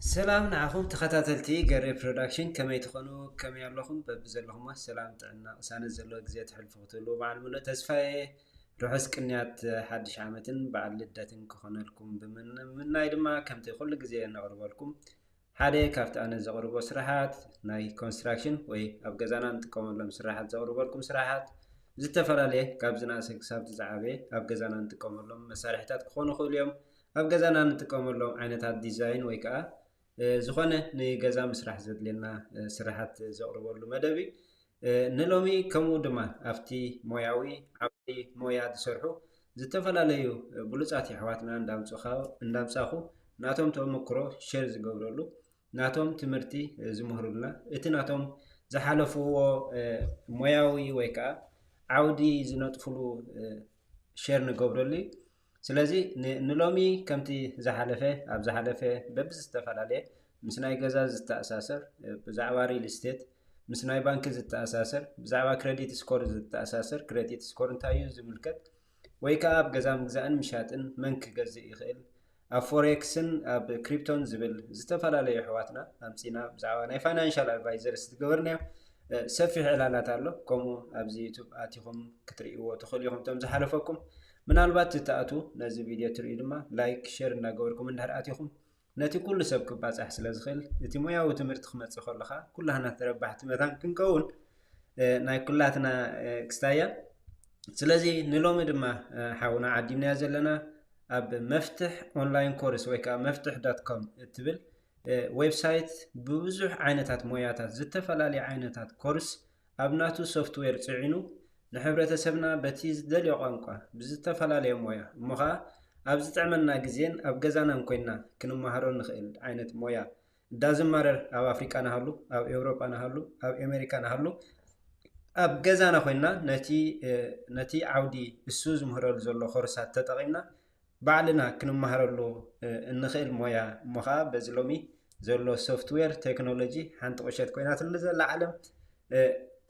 ሰላም ንዓኹም ተኸታተልቲ ገሬ ፕሮዳክሽን፣ ከመይ ትኾኑ? ከመይ ኣለኹም? በብዘለኹሞ ሰላም፣ ጥዕና፣ ቅሳነት ዘለዎ ግዜ ተሕልፉ ክትህልዉ በዓል ምሉእ ተስፋ እየ። ርሑስ ቅንያት ሓድሽ ዓመትን በዓል ልደትን ክኾነልኩም ብምምናይ ድማ፣ ከምቲ ኩሉ ግዜ ነቕርበልኩም ሓደ ካብቲ ኣነ ዘቕርቦ ስራሓት ናይ ኮንስትራክሽን ወይ ኣብ ገዛና እንጥቀመሎም ስራሓት ዘቕርበልኩም ስራሓት ዝተፈላለየ፣ ካብ ዝነኣሰ ክሳብ ዝዓበየ ኣብ ገዛና እንጥቀመሎም መሳርሒታት ክኾኑ ይኽእሉ እዮም። ኣብ ገዛና እንጥቀመሎም ዓይነታት ዲዛይን ወይ ከዓ ዝኾነ ንገዛ ምስራሕ ዘድልየና ስራሓት ዘቕርበሉ መደብ እዩ። ንሎሚ ከምኡ ድማ ኣብቲ ሞያዊ ዓውዲ ሞያ ዝሰርሑ ዝተፈላለዩ ብሉፃት የሕዋትና እንዳምፃኹ ናቶም ተመክሮ ሸር ዝገብረሉ፣ ናቶም ትምህርቲ ዝምህሩልና፣ እቲ ናቶም ዝሓለፍዎ ሞያዊ ወይ ከዓ ዓውዲ ዝነጥፍሉ ሸር ንገብረሉ እዩ። ስለዚ ንሎሚ ከምቲ ዝሓለፈ ኣብ ዝሓለፈ በብዝተፈላለየ ምስ ናይ ገዛ ዝተኣሳሰር፣ ብዛዕባ ሪል ስቴት፣ ምስ ናይ ባንኪ ዝተኣሳሰር፣ ብዛዕባ ክረዲት ስኮር ዝተኣሳሰር፣ ክረዲት ስኮር እንታይ እዩ ዝምልከት፣ ወይ ከዓ ኣብ ገዛ ምግዛእን ምሻጥን መን ክገዝእ ይኽእል፣ ኣብ ፎሬክስን ኣብ ክሪፕቶን ዝብል ዝተፈላለዩ ኣሕዋትና ኣምፂና ብዛዕባ ናይ ፋይናንሻል ኣድቫይዘርስ ዝገበርናዮ ሰፊሕ ዕላላት ኣሎ። ከምኡ ኣብዚ ዩቱብ ኣቲኹም ክትርእይዎ ትኽእሉ ኢኹም። እቶም ዝሓለፈኩም ምናልባት ትተኣቱ ነዚ ቪድዮ ትርእዩ ድማ ላይክ ሸር እናገበርኩም እንድሕር ኣቲኹም ነቲ ኩሉ ሰብ ክባፃሕ ስለ ዝኽእል እቲ ሞያዊ ትምህርቲ ክመፅእ ከለኻ ኩላህና ተረባሕቲ መታን ክንከውን ናይ ኩላትና ክስታያ። ስለዚ ንሎሚ ድማ ሓውና ዓዲምናዮ ዘለና ኣብ መፍትሕ ኦንላይን ኮርስ ወይ ከዓ መፍትሕ ዶት ኮም እትብል ዌብሳይት ብብዙሕ ዓይነታት ሞያታት ዝተፈላለዩ ዓይነታት ኮርስ ኣብ ናቱ ሶፍትዌር ፅዒኑ ንሕብረተሰብና በቲ ዝደልዮ ቋንቋ ብዝተፈላለየ ሞያ እሞ ከዓ ኣብ ዝጥዕመና ግዜን ኣብ ገዛናን ኮይና ክንመሃሮ ንኽእል ዓይነት ሞያ እዳዝማረር ኣብ ኣፍሪቃ ናሃሉ ኣብ ኤውሮጳ ናሃሉ ኣብ ኤሜሪካ ናሃሉ ኣብ ገዛና ኮይና ነቲ ነቲ ዓውዲ እሱ ዝምህረሉ ዘሎ ኮርሳት ተጠቒምና ባዕልና ክንመሃረሉ እንኽእል ሞያ እሞ ከዓ በዚ ሎሚ ዘሎ ሶፍትዌር ቴክኖሎጂ ሓንቲ ቁሸት ኮይናትሉ ዘላ ዓለም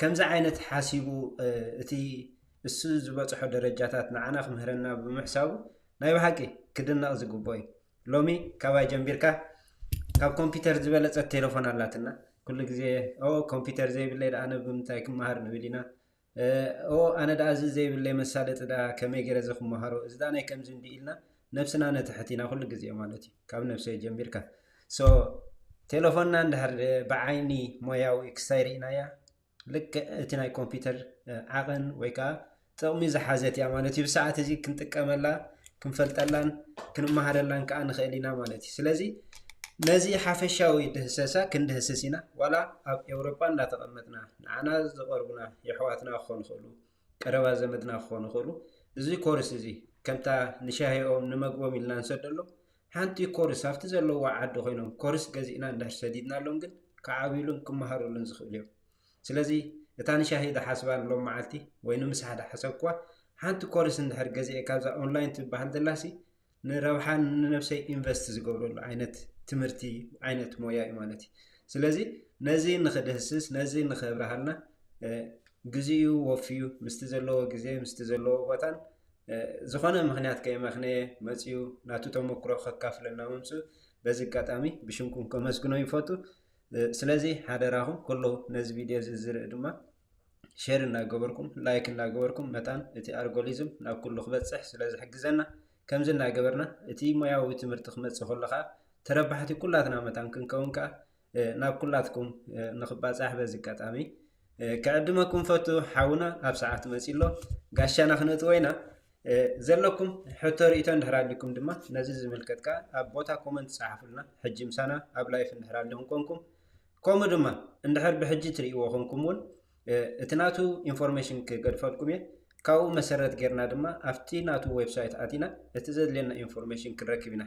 ከምዚ ዓይነት ሓሲቡ እቲ እሱ ዝበፅሖ ደረጃታት ንዓና ክምህረና ብምሕሳቡ ናይ ብሓቂ ክድነቕ ዝግቦ እዩ። ሎሚ ካባይ ጀምቢርካ ካብ ኮምፒውተር ዝበለፀት ቴሌፎን ኣላትና። ኩሉ ግዜ ኦ ኮምፒውተር ዘይብለይ ደኣ ኣነ ብምንታይ ክመሃር ንብል ኢና። ኦ ኣነ ደኣ እዚ ዘይብለይ መሳለጢ ደኣ ከመይ ገይረ እዚ ክመሃሮ፣ እዚ ደኣ ናይ ከምዚ እንዲ ኢልና ነብስና ነትሕት ኢና ኩሉ ግዜ ማለት እዩ። ካብ ነብሰይ ጀሚርካ ሶ ቴሌፎንና እንድሕር ብዓይኒ ሞያዊ ክሳይ ርኢናያ ልክዕ እቲ ናይ ኮምፒውተር ዓቐን ወይ ከዓ ጥቕሚ ዝሓዘት እያ ማለት እዩ። ብሰዓት እዚ ክንጥቀመላ ክንፈልጠላን ክንመሃረላን ከዓ ንኽእል ኢና ማለት እዩ። ስለዚ ነዚ ሓፈሻዊ ድህሰሳ ክንድህስስ ኢና። ዋላ ኣብ ኤውሮጳ እንዳተቐመጥና ንዓና ዝቐርቡና የሕዋትና ክኾኑ ይኽእሉ፣ ቀረባ ዘመድና ክኾኑ ይኽእሉ። እዚ ኮርስ እዚ ከምታ ንሻሂኦም ንመግቦም ኢልና ንሰደሎም ሓንቲ ኮርስ ኣብቲ ዘለዋ ዓዲ ኮይኖም ኮርስ ገዚእና እንድሕር ሰዲድናሎም ግን ክዓብዩሉን ክመሃሩሉን ዝኽእሉ እዮም። ስለዚ እታ ንሻሂ ዝሓስባ ሎም መዓልቲ ወይ ንምሳሕ ዝሓሰብኩዋ ሓንቲ ኮርስ እንድሕር ገዚኤ ካብዛ ኦንላይን ትበሃል ዘላሲ ንረብሓን ንነብሰይ ኢንቨስት ዝገብረሉ ዓይነት ትምህርቲ ዓይነት ሞያ እዩ ማለት እዩ። ስለዚ ነዚ ንኽድህስስ ነዚ ንኽብርሃልና ግዜኡ ወፍዩ ምስቲ ዘለዎ ግዜ ምስቲ ዘለዎ ቦታን ዝኾነ ምኽንያት ከየመኽነየ መፅዩ ናቱ ተመክሮ ከካፍለና ምምፅኡ በዚ ኣጋጣሚ ብሽምኩም ከመስግኖ ይፈቱ። ስለዚ ሓደራኹም ኩሉ ነዚ ቪድዮ እዚ ዝርኢ ድማ ሼር እናገበርኩም ላይክ እናገበርኩም መታን እቲ ኣልጎሊዝም ናብ ኩሉ ክበፅሕ ስለ ዝሕግዘና ከምዚ እናገበርና እቲ ሞያዊ ትምህርቲ ክመፅእ ከሎ ከዓ ተረባሕቲ ኩላትና መታን ክንከውን ከዓ ናብ ኩላትኩም ንክባፃሕ በዚ ኣጋጣሚ ክዕድመኩም ፈቱ። ሓውና ኣብ ሰዓት መፂ ኣሎ ጋሻና ክነጥዎ ኢና። ዘለኩም ሕቶ ርእቶ እንድሕር ኣሊኩም ድማ ነዚ ዝምልከት ከዓ ኣብ ቦታ ኮመንት ፀሓፉልና። ሕጂ ምሳና ኣብ ላይፍ እንድሕር ኣሊኹም ኮንኩም ከምኡ ድማ እንድሕር ብሕጂ ትርእይዎ ኮንኩም እውን እቲ ናቱ ኢንፎርሜሽን ክገድፈልኩም እየ። ካብኡ መሰረት ጌርና ድማ ኣብቲ ናቱ ዌብሳይት ኣቲና እቲ ዘድልየና ኢንፎርሜሽን ክንረክብ ኢና።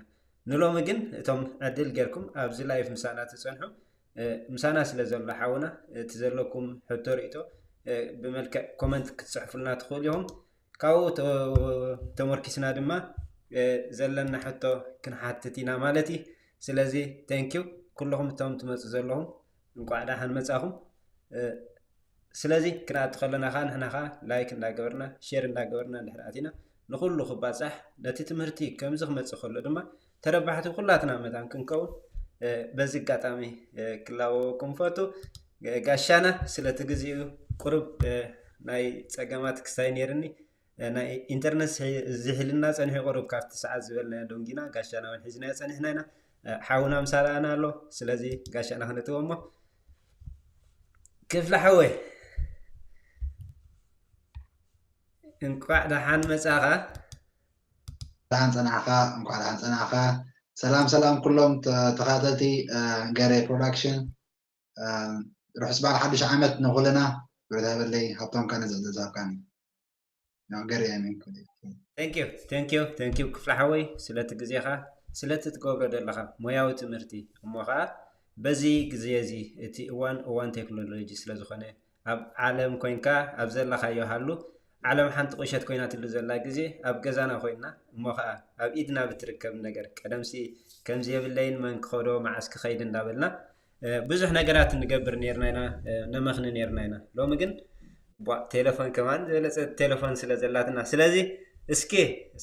ንሎሚ ግን እቶም ዕድል ጌርኩም ኣብዚ ላይፍ ምሳና ትጸንሑ ምሳና ስለ ዘሎ ሓውና እቲ ዘለኩም ሕቶ ርእቶ ብመልክዕ ኮመንት ክትጽሕፉልና ትኽእሉ ኢኹም። ካብኡ ተመርኪስና ድማ ዘለና ሕቶ ክንሓትት ኢና ማለት እዩ። ስለዚ ቴንኪው ኩልኹም እቶም ትመፁ ዘለኹም እንቋዕ ደሓን መፃኹም። ስለዚ ክንኣቱ ከለና ከዓ ንሕና ከዓ ላይክ እንዳገበርና ሼር እንዳገበርና እንድሕር ኣቲና ንኩሉ ክባፃሕ ነቲ ትምህርቲ ከምዚ ክመፅእ ከሎ ድማ ተረባሕቲ ኩላትና መታን ክንከውን በዚ ኣጋጣሚ ክላበወኩም ፈቱ። ጋሻና ስለቲ ግዜኡ ቁሩብ ናይ ጸገማት ክሳይ ነይርኒ፣ ናይ ኢንተርነት ዝሒልና ጸኒሑ ቁሩብ ካብቲ ሰዓት ዝበልናዮ ዶንጊና፣ ጋሻና እውን ሒዝናዮ ጸኒሕና ኢና። ሓውና ምሳና ኣሎ። ስለዚ ጋሻና ክነጥዎ እሞ፣ ክፍለ ሓወይ እንቋዕ ደሓን መጻኻ። ደሓን ጸናሕካ። እንኳዕ ደሓን ጸናሕካ። ሰላም ሰላም ኩሎም ተኸታተልቲ ገሬ ፕሮዳክሽን፣ ርሑስ በዓል ሓድሽ ዓመት ንኹልና። ብረታ በለይ ሃብቶም ካነ ዘዘዛብካኒ ገሬ። Thank you ክፍለ ሓወይ ስለቲ ግዜኻ፣ ስለቲ ትገብሮ ዘለኻ ሞያዊ ትምህርቲ፣ እሞ ኸዓ በዚ ግዜ እዚ እቲ እዋን እዋን ቴክኖሎጂ ስለዝኾነ፣ ኣብ ዓለም ኮይንካ ኣብ ዘለኻዮ ሃሉ። ዓለም ሓንቲ ቁሸት ኮይናትሉ ዘላ ግዜ ኣብ ገዛና ኮይንና እሞ ኸዓ ኣብ ኢድና ብትርከብ ነገር፣ ቀደምሲ ከምዚ የብለይን መን ክኸዶ መዓስ ክኸይድ እንዳበልና ብዙሕ ነገራት ንገብር ነርና ኢና፣ ነመኽኒ ነርና ኢና። ሎሚ ግን ቧእ ቴሌፎን ከማን ዝበለጸት ቴሌፎን ስለ ዘላትና፣ ስለዚ እስኪ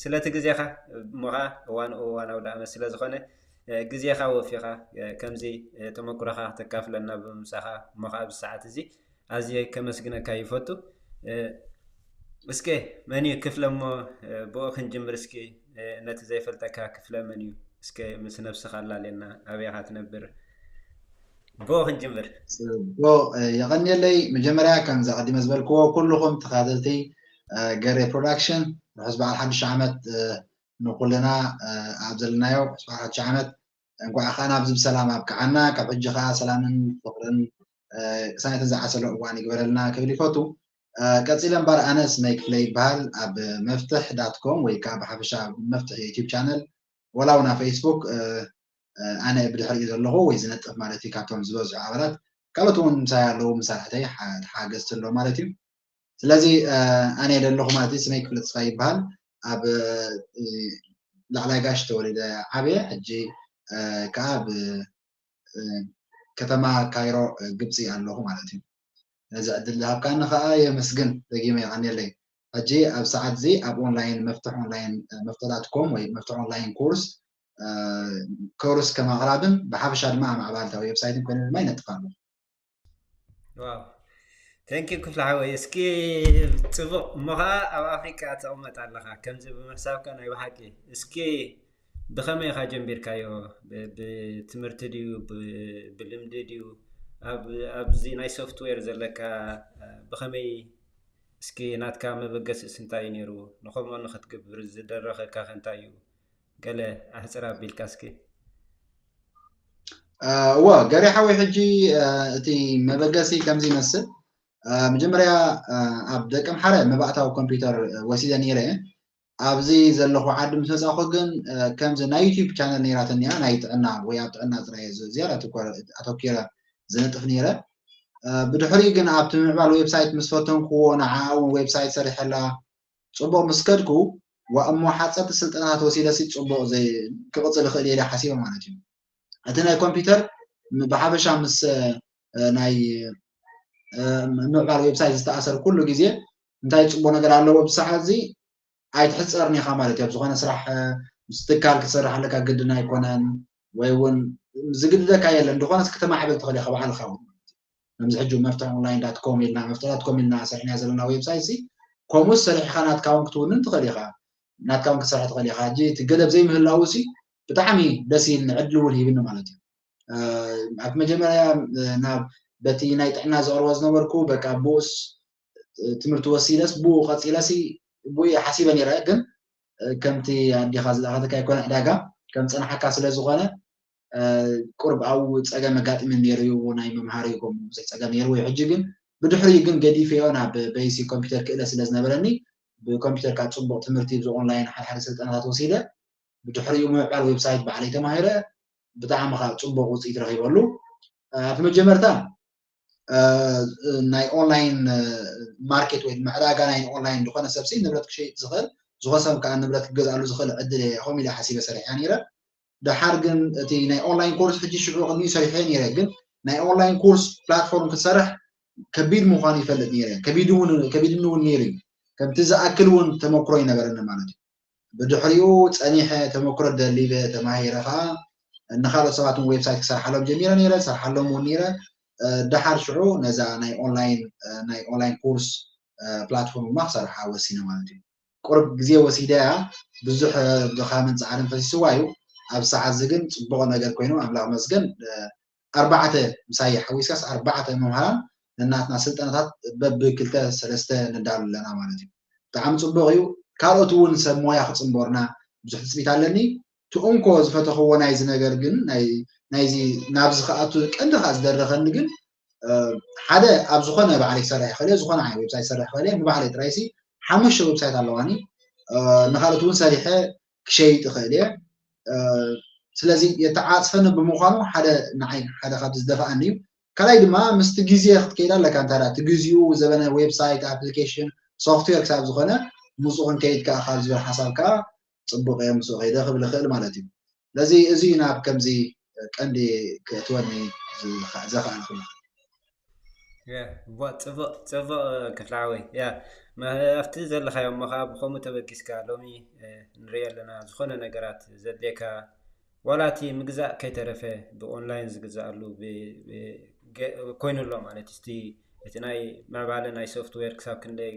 ስለቲ ግዜኻ እሞ ኸዓ እዋን እዋን ኣውደ ዓመት ስለ ዝኾነ ግዜኻ ወፊኻ ከምዚ ተመኩሮኻ ተካፍለና ብምምጻኻ እሞ ኸዓ ኣብዚ ሰዓት እዚ ኣዝየ ከመስግነካ ይፈቱ። እስከ መን እዩ ክፍለ እሞ ብኡ ክንጅምር እስኪ፣ ነቲ ዘይፈልጠካ ክፍለ መን እዩ? እስከ ምስ ነብስኻ ኣላልየና፣ ኣበይ ኢኻ ትነብር? ብኡ ክንጅምር። ጽቡቕ፣ የቐንየለይ። መጀመርያ ከምዚ ኣቐዲመ ዝበልክዎ ኩልኹም ተኸታተልቲ ገሬ ፕሮዳክሽን ርሑስ በዓል ሓድሽ ዓመት ንኹልና ኣብ ዘለናዮ ርሑስ በዓል ሓድሽ ዓመት እንኳዕ ከዓ ናብዚ ብሰላም ኣብቅዓና። ካብ ሕጂ ከዓ ሰላምን ፍቅርን ቅሳነትን ዝዓሰሎ እዋን ይግበረልና ክብል ይፈቱ። ቀፂለ እምበር ኣነ ስመይ ክፍለ ይበሃል። ኣብ መፍትሕ ዳት ኮም ወይ ከዓ ብሓፈሻ መፍትሕ ዩቲብ ቻነል ወላ እውን ኣብ ፌስቡክ ኣነ ብድሕሪኡ ዘለኹ ወይ ዝነጥፍ ማለት እዩ። ካብቶም ዝበዝሑ ኣባላት ካልኦት እውን ምሳይ ኣለዉ፣ መሳርሕተይ ሓገዝቲ ኣለዉ ማለት እዩ። ስለዚ ኣነ ዘለኹ ማለት እዩ። ስመይ ክፍለ ተስፋ ይበሃል። ኣብ ላዕላይ ጋሽ ተወሊደ ዓብየ፣ ሕጂ ከዓ ኣብ ከተማ ካይሮ ግብፂ ኣለኹ ማለት እዩ። ነዚ ዕድል ዝሃብካኒ ከዓ የመስግን፣ ደጊመ የቐንየለይ። ሕጂ ኣብ ሰዓት እዚ ኣብ ኦንላይን መፍትሕ ኦንላይን መፍትሕ ዳት ኮም ወይ መፍትሕ ኦንላይን ኮርስ ኮርስ ከም ኣቕራብን ብሓፈሻ ድማ ኣብ ማዕባልታ ዌብሳይትን ኮይነ ድማ ይነጥፍ ኣለኹ። ዋው፣ thank you ክፍለ ሓወይ። እስኪ ፅቡቕ እሞ ኸዓ ኣብ ኣፍሪቃ ትቕመጥ ኣለኻ። ከምዚ ብምሕሳብካ ናይ ብሓቂ እስኪ ብኸመይ ኢኻ ጀሚርካዮ? ብትምህርቲ ድዩ ብልምዲ ድዩ? ኣብዚ ናይ ሶፍትዌር ዘለካ ብኸመይ? እስኪ ናትካ መበገሲስ እንታይ እዩ ነይሩ? ንኸምኡ ንኽትገብር ዝደረኸካ ከ እንታይ እዩ? ገለ ኣሕፅር ኣቢልካ እስኪ። እወ ገሬ ሓወይ፣ ሕጂ እቲ መበገሲ ከምዚ ይመስል። መጀመርያ ኣብ ደቂ ኣምሓረ መባእታዊ ኮምፒውተር ወሲደ ነይረ። ኣብዚ ዘለኹ ዓዲ ምስ መፃኹ ግን ከምዚ ናይ ዩቲብ ቻነል ነይራትኒ እያ፣ ናይ ጥዕና ወይ ኣብ ጥዕና ጥራይ ዝያዳ ኣተኮረ ዝነጥፍ ነይረ። ብድሕሪኡ ግን ኣብቲ ምዕባል ዌብሳይት ምስ ፈተንክዎ፣ ንዓኣ እውን ዌብሳይት ሰሪሐላ፣ ፅቡቕ ምስ ከድኩ፣ ዋ እሞ ሓፀርቲ ስልጠናታት ወሲደሲ ፅቡቕ ክቕፅል ይኽእል እየ ኢለ ሓሲበ ማለት እዩ። እቲ ናይ ኮምፒውተር ብሓፈሻ ምስ ናይ ምዕባል ዌብሳይት ዝተኣሰር ኩሉ ግዜ እንታይ ፅቡቕ ነገር ኣለዎ፣ ብሰዓት እዚ ኣይትሕፀርን ኢኻ ማለት እዩ። ኣብ ዝኾነ ስራሕ ምስ ትካል ክትሰርሕ ኣለካ ግድን ኣይኮነን፣ ወይ እውን ዝግድደካ የለን። ዝኾነስ ክተማዕብል ትኽእል ኢኻ ባዕልኻ እውን። ከምዚ ሕጂ መፍትሒ ኦንላይን ዳት ኮም ኢልና፣ መፍትሒ ዳት ኮም ኢልና ሰሪሕና ዘለና ዌብሳይት ሲ፣ ከምኡስ ሰሪሕኻ ናትካ እውን ክትውንን ትኽእል ኢኻ፣ ናትካ እውን ክትሰርሕ ትኽእል ኢኻ። ሕጂ እቲ ገደብ ዘይምህላው ሲ ብጣዕሚ ደስ ኢልኒ፣ ዕድል እውን ሂብኒ ማለት እዩ። ኣብ መጀመርያ ናብ በቲ ናይ ጥዕና ዘቕርቦ ዝነበርኩ በቃ ብኡስ ትምህርቲ ወሲደስ ብኡ ቀፂለሲ ብኡ እየ ሓሲበ ነይረ። ግን ከምቲ ኣዴኻ ዝለኣኸትካ ኣይኮነ ዕዳጋ ከም ፀናሓካ ስለ ዝኾነ ቁርብ ኣብኡ ፀገም ኣጋጢመ ነይሩ እዩ። ናይ መምሃሪ ከምኡ ብዙሕ ፀገም ነይርዎ እዩ። ሕጂ ግን ብድሕሪኡ ግን ገዲፈዮ ናብ በይሲ ኮምፒውተር ክእለ ስለ ዝነበረኒ ብኮምፒውተር ካብ ፅቡቕ ትምህርቲ ብዚ ኦንላይን ሓደ ሓደ ስልጠናታት ወሲደ ብድሕሪኡ ምዕባል ዌብሳይት ባዕለይ ተማሂረ ብጣዕሚ ካብ ፅቡቕ ውፅኢት ረኺበሉ። ኣብቲ መጀመርታ ናይ ኦንላይን ማርኬት ወይ ድማ ዕዳጋ ናይ ኦንላይን ዝኾነ ሰብ ሲ ንብረት ክሸይጥ ዝኽእል ዝኾነ ሰብ ከዓ ንብረት ክገዝኣሉ ዝኽእል ዕድል እየ ከምኡ ኢለ ሓሲበ ሰሪሐ ነይረ። ደሓር ግን እቲ ናይ ኦንላይን ኮርስ ሕጂ ሽዑ ቅድሚኡ ሰሪሐ ነይረ፣ ግን ናይ ኦንላይን ኮርስ ፕላትፎርም ክትሰርሕ ከቢድ ምዃኑ ይፈልጥ ነይረ። ከቢድ እውን ከቢድኒ እውን ነይሩ እዩ። ከምቲ ዝኣክል እውን ተመክሮ ይነበረኒ ማለት እዩ። ብድሕሪኡ ፀኒሐ ተመክሮ ደሊበ ተማሂረ ከዓ ንካልኦት ሰባት እውን ዌብሳይት ክሰርሓሎም ጀሚረ ነይረ፣ ዝሰርሓሎም እውን ነይረ። ደሓር ሽዑ ነዛ ናይ ኦንላይን ናይ ኦንላይን ኮርስ ፕላትፎርም ድማ ክሰርሓ ወሲነ ማለት እዩ። ቁሩብ ግዜ ወሲደ እያ፣ ብዙሕ ድኻምን ፃዕርን ፈሲስዋ እዩ። ኣብ ሰዓት እዚ ግን ፅቡቕ ነገር ኮይኑ ኣምላኽ መስገን። ኣርባዕተ ምሳይ ሓዊስካስ ኣርባዕተ መምሃራን ንናትና ስልጠናታት በብክልተ ሰለስተ ነዳሉ ኣለና ማለት እዩ። ብጣዕሚ ፅቡቕ እዩ። ካልኦት እውን ሰብ ሞያ ክፅምበሩና ብዙሕ ትፅቢት ኣለኒ። ትእንኮ ዝፈተኽዎ ናይዚ ነገር ግን ናይዚ ናብዚ ክኣቱ ቀንዲ ከዓ ዝደረኸኒ ግን ሓደ ኣብ ዝኾነ ባዕለይ ክሰርሕ ይኽእል እየ፣ ዝኾነ ዓይነት ዌብሳይት ክሰርሕ ይኽእል እየ። ንባዕለይ ጥራይሲ ሓሙሽተ ዌብሳይት ኣለዋኒ፣ ንካልኦት እውን ሰሪሐ ክሸይጥ ይኽእል እየ። ስለዚ የተዓፅፈኒ ብምዃኑ ሓደ ንዓይ ሓደ ካብዚ ዝደፍኣኒ እዩ። ካልኣይ ድማ ምስቲ ግዜ ክትከይድ ኣለካ። እንታ እቲ ግዜኡ ዘበነ ዌብሳይት ኣፕሊኬሽን ሶፍትዌር ክሳብ ዝኾነ ምስኡ ክንከይድ ከዓ ካብ ዝብል ሓሳብ ከዓ ፅቡቅ እየ ምስኡ ከይደ ክብል እኽእል ማለት እዩ። ስለዚ እዚ ናብ ከምዚ ቀንዲ ክእትወኒ ዘኽኣልኩ። ጽቡቅ ጽቡቅ ክፍላዓወይ ያ ኣብቲ ዘለካዮ እሞ ከዓ ብከምኡ ተበጊስካ ሎሚ ንሪኦ ኣለና። ዝኾነ ነገራት ዘድልየካ ዋላ እቲ ምግዛእ ከይተረፈ ብኦንላይን ዝግዛኣሉ ኮይኑ ኣሎ ማለት እቲ እቲ ናይ ምዕባለ ናይ ሶፍትዌር ክሳብ ክንደይ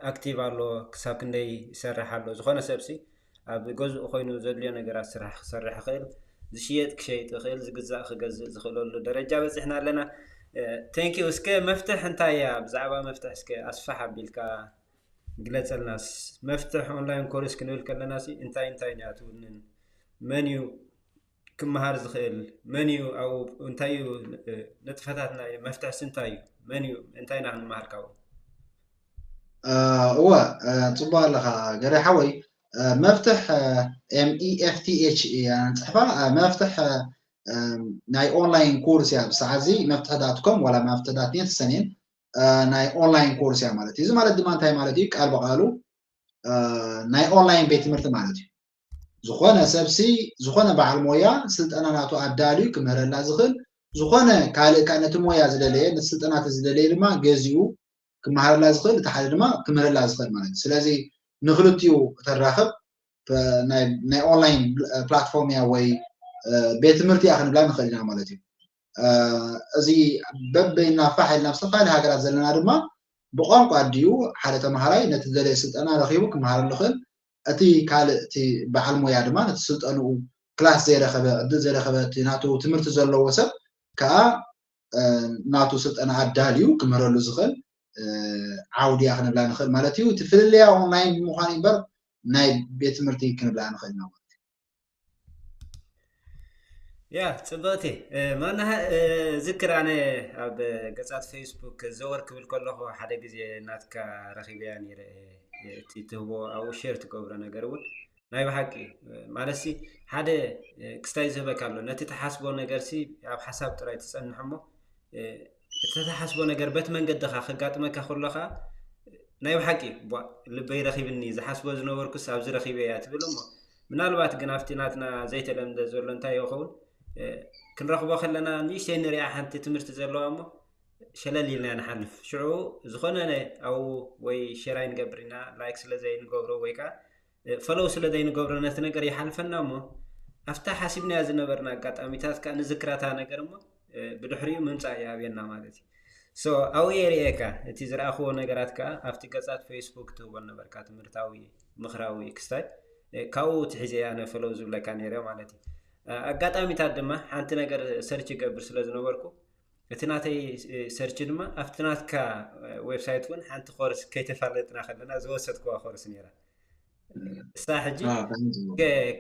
ኣክቲቭ ኣሎ፣ ክሳብ ክንደይ ይሰርሕ ኣሎ። ዝኾነ ሰብሲ ኣብ ገዝኡ ኮይኑ ዘድልዮ ነገራት ስራሕ ክሰርሕ ይኽእል፣ ዝሽየጥ ክሸይጥ ይኽእል፣ ዝግዛእ ክገዝእ ዝኽእለሉ ደረጃ በፂሕና ኣለና። ቴንኪዩ። እስከ መፍትሕ እንታይ እያ? ብዛዕባ መፍትሕ እስከ ኣስፋሕ ኣቢልካ ግለፀልናስ። መፍትሕ ኦንላይን ኮርስ ክንብል ከለና ሲ እንታይ እንታይ እያ ትውንን? መን እዩ ክመሃር ዝኽእል? መን እዩ ኣብኡ? እንታይ እዩ ንጥፈታት ናይ መፍትሕስ እንታይ እዩ? መን እዩ? እንታይ ኢና ክንመሃር ካብኡ? እወ፣ ፅቡቅ ኣለካ ገሬ ሓወይ። መፍትሕ ኤምኢኤፍቲኤች እያ ንፅሕፋ። መፍትሕ ናይ ኦንላይን ኮርስ እያ። ብሰዓት እዚ መፍትሕ ዳት ኮም ዋላ መፍትሕ ዳት ኔት ሰኔን ናይ ኦንላይን ኮርስ እያ ማለት እዩ። እዚ ማለት ድማ እንታይ ማለት እዩ? ቃል ብቃሉ ናይ ኦንላይን ቤት ትምህርቲ ማለት እዩ። ዝኾነ ሰብሲ ዝኾነ በዓል ሞያ ስልጠና ናቱ ኣዳልዩ ክምህረላ ዝኽእል፣ ዝኾነ ካልእ ከዓ ነቲ ሞያ ዝደለየ ነቲ ስልጠና እቲ ዝደለየ ድማ ገዚኡ ክመሃረላ ዝኽእል፣ እቲ ሓደ ድማ ክምህረላ ዝኽእል ማለት እዩ። ስለዚ ንክልቲኡ እተራኽብ ናይ ኦንላይን ፕላትፎርም እያ ወይ ቤት ትምህርቲ እያ ክንብላ ንኽእል ኢና ማለት እዩ። እዚ በበይና ፋሕ ኢልና ኣብ ዝተፈላለዩ ሃገራት ዘለና ድማ ብቋንቋ ድዩ ሓደ ተምሃራይ ነቲ ዝደለየ ስልጠና ረኺቡ ክመሃረሉ ይኽእል። እቲ ካልእ እቲ በዓል ሞያ ድማ ነቲ ስልጠንኡ ክላስ ዘይረኸበ ዕድል ዘይረኸበ እቲ ናቱ ትምህርቲ ዘለዎ ሰብ ከዓ ናቱ ስልጠና ኣዳልዩ ክምህረሉ ዝኽእል ዓውዲ እያ ክንብላ ንኽእል ማለት እዩ። እቲ ፍልልያ ኦንላይን ብምዃኑ እምበር ናይ ቤት ትምህርቲ ክንብላ ንኽእል ኢና ማለት እዩ። ያ ጽብቕቲ ማና ዝክር ኣነ ኣብ ገጻት ፌስቡክ ዘወር ክብል ከለኹ ሓደ ግዜ ናትካ ረኺበያ ነይረ። እቲ ትህቦ ኣብኡ ሼር ትገብሮ ነገር እውን ናይ ብሓቂ ማለት ሲ ሓደ ክስታይ ዝህበካ ኣሎ። ነቲ ትሓስቦ ነገር ሲ ኣብ ሓሳብ ጥራይ ትጸንሕ እሞ እቲ ተሓስቦ ነገር በቲ መንገድኻ ከጋጥመካ ከሎ ኸኣ ናይ ብሓቂ ቧእ ልበይ ረኺብኒ፣ ዝሓስቦ ዝነበርኩስ ኣብዚ ረኺበያ ትብል እሞ ምናልባት ግን ኣብቲ ናትና ዘይተለምደ ዘሎ እንታይ ይኸውን ክንረኽቦ ከለና ንእሽተይ ንሪኣ ሓንቲ ትምህርቲ ዘለዋ እሞ ሸለል ኢልና ንሓልፍ። ሽዑ ዝኾነ ኣብኡ ወይ ሼር ኣይንገብር ኢና፣ ላይክ ስለ ዘይንገብሮ ወይ ከዓ ፈለው ስለ ዘይንገብሮ ነቲ ነገር ይሓልፈና እሞ ኣብታ ሓሲብናያ ዝነበርና ኣጋጣሚታት ከዓ ንዝክራታ ነገር እሞ ብድሕሪኡ ምምፃእ ይኣብየና ማለት እዩ። ሶ ኣብኡ የርእየካ እቲ ዝረኣኽዎ ነገራት ከዓ ኣብቲ ገፃት ፌስቡክ ትህቦ ነበርካ ትምህርታዊ ምኽራዊ ክስታይ ካብኡ ትሒዘ ኣነ ፈለው ዝብለካ ነይረ ማለት እዩ። ኣጋጣሚታት ድማ ሓንቲ ነገር ሰርች ይገብር ስለ ዝነበርኩ እቲ ናተይ ሰርች ድማ ኣብቲ ናትካ ዌብሳይት እውን ሓንቲ ኮርስ ከይተፋለጥና ከለና ዝወሰድክዋ ኮርስ ነይራ። እሳ ሕጂ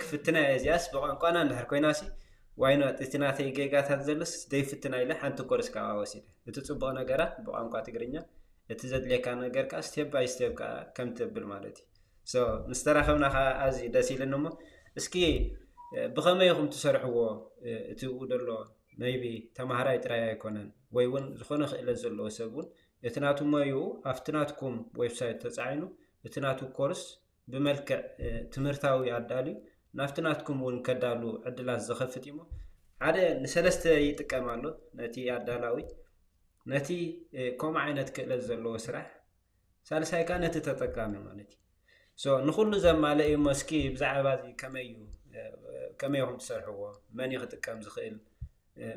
ክፍትና እዚኣስ ብቋንቋና እንድሕር ኮይናሲ ዋይኖት እቲ ናተይ ጌጋታት ዘሎስ ዘይፍትና ኢለ ሓንቲ ኮርስ ካብኣ ወሲደ። እቲ ፅቡቕ ነገራት ብቋንቋ ትግርኛ፣ እቲ ዘድልየካ ነገር ከዓ ስቴፕ ባይ ስቴፕ ከዓ ከም ትብል ማለት እዩ። ሶ ምስ ተራኸብና ከዓ ኣዝዩ ደስ ኢልኒ እሞ እስኪ ብኸመይ ኢኹም ትሰርሕዎ? እቲ ብኡ ዘሎ maybe ተማሃራይ ጥራይ ኣይኮነን ወይ እውን ዝኾነ ክእለት ዘለዎ ሰብ እውን እቲ ናቱ ሞይኡ ኣብቲ ናትኩም ዌብሳይት ተፃዒኑ እቲ ናቱ ኮርስ ብመልክዕ ትምህርታዊ ኣዳልዩ ናብቲ ናትኩም እውን ከዳሉ ዕድላት ዝኸፍት እሞ ሓደ ንሰለስተ ይጥቀም ኣሎ ነቲ ኣዳላዊ ነቲ ከምኡ ዓይነት ክእለት ዘለዎ ስራሕ ሳልሳይ ከዓ ነቲ ተጠቃሚ ማለት እዩ። ሶ ንኩሉ ዘማለእ እዩ እሞ እስኪ ብዛዕባ እዚ ከመይ እዩ ከመይ ኢኹም ትሰርሕዎ? መን እዩ ክጥቀም ዝኽእል?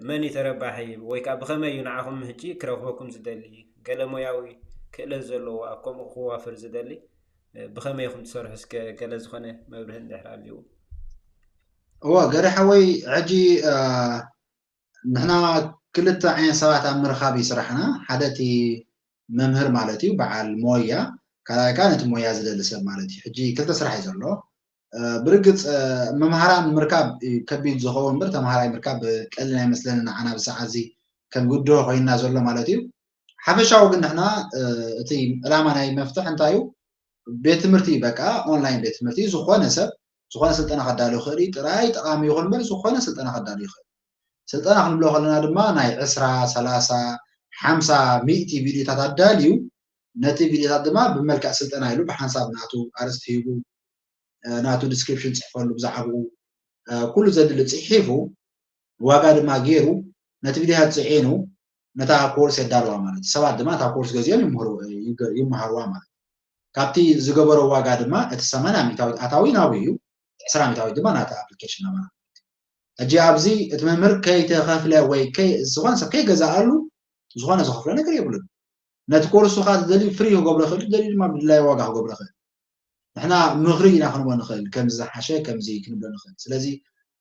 መን እዩ ተረባሒ? ወይ ከዓ ብኸመይ እዩ ንዓኹም ሕጂ ክረኽበኩም ዝደሊ? ገለ ሞያዊ ክእለት ዘለዎ ኣብ ከምኡ ክዋፈር ዝደሊ ብኸመይ ኢኹም ትሰርሑ? እስከ ገለ ዝኾነ መብርሂ እንድሕር ኣልይዎ። እወ ገደ ሓወይ፣ ሕጂ ንሕና ክልተ ዓይነት ሰባት ኣብ ምርኻብ እዩ ስራሕና። ሓደ እቲ መምህር ማለት እዩ፣ በዓል ሞያ፣ ካልኣይ ከዓ ነቲ ሞያ ዝደሊ ሰብ ማለት እዩ። ሕጂ ክልተ ስራሕ እዩ ዘሎ። ብርግፅ መምሃራን ምርካብ እዩ ከቢድ ዝኸውን እምበር ተምሃራይ ምርካብ ቀሊል ኣይመስለንን ንዓና ብሰዓት እዚ ከም ግድሆ ኮይንና ዘሎ ማለት እዩ። ሓፈሻዊ ግን ንሕና እቲ ዕላማ ናይ መፍትሕ እንታይ እዩ? ቤት ትምህርቲ በቃ ኦንላይን ቤት ትምህርቲ ዝኾነ ሰብ ዝኾነ ስልጠና ከዳሉ ይኽእል እዩ። ጥራይ ጠቓሚ ይኹን እምበር ዝኾነ ስልጠና ከዳሉ ይኽእል። ስልጠና ክንብሎ ከለና ድማ ናይ ዕስራ፣ ሰላሳ፣ ሓምሳ፣ ሚእቲ ቪድዮታት ኣዳልዩ ነቲ ቪድዮታት ድማ ብመልክዕ ስልጠና ኢሉ ብሓንሳብ ናቱ ኣርእስቲ ሂቡ ናቱ ዲስክሪፕሽን ፅሕፈሉ ብዛዕባኡ ኩሉ ዘድሊ ፅሒፉ ዋጋ ድማ ገይሩ ነቲ ቪድዮታት ፅዒኑ ነታ ኮርስ የዳልዋ ማለት እዩ። ሰባት ድማ እታ ኮርስ ገዚኦም ይምሃርዋ ማለት እዩ። ካብቲ ዝገበሮ ዋጋ ድማ እቲ ሰማንያ ሚእታዊት ኣታዊ ናብኡ እዩ፣ ዕስራ ሚእታዊት ድማ ናታ ኣፕሊኬሽን ናባና። ሕጂ ኣብዚ እቲ መምህር ከይተኸፍለ ወይ ዝኾነ ሰብ ከይገዛኣሉ ዝኾነ ዝኸፍሎ ነገር የብሉን። ነቲ ኮርሱ ከዓ ዝደልዩ ፍሪ ክገብሮ ይኽእል፣ ዝደልዩ ድማ ብድላይ ዋጋ ክገብሮ ይኽእል። ንሕና ምኽሪ ኢና ክንቦ ንኽእል፣ ከምዚ ዝሓሸ ከምዚ ክንብሎ ንኽእል። ስለዚ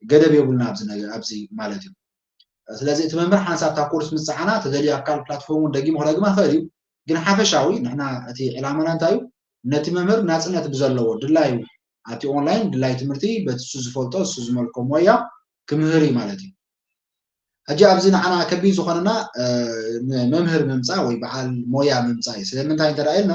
ገደብ የብሉና ኣብዚ ነገር ኣብዚ ማለት እዩ። ስለዚ እቲ መምህር ሓንሳብ እታ ኮርስ ምስ ፀዓና ተደልዩ ኣካል ፕላትፎርም እውን ደጊሙ ክደግማ ይኽእል እዩ። ግን ሓፈሻዊ ንሕና እቲ ዕላማና እንታይ እዩ? ነቲ መምህር ናፅነት ብዘለዎ ድላዩ ኣብቲ ኦንላይን ድላይ ትምህርቲ በቲ እሱ ዝፈልጦ እሱ ዝመልኮ ሞያ ክምህር እዩ ማለት እዩ። ሕጂ ኣብዚ ንዓና ከቢድ ዝኾነና መምህር ምምፃእ ወይ በዓል ሞያ ምምፃእ እዩ። ስለምንታይ እንተ ኢልና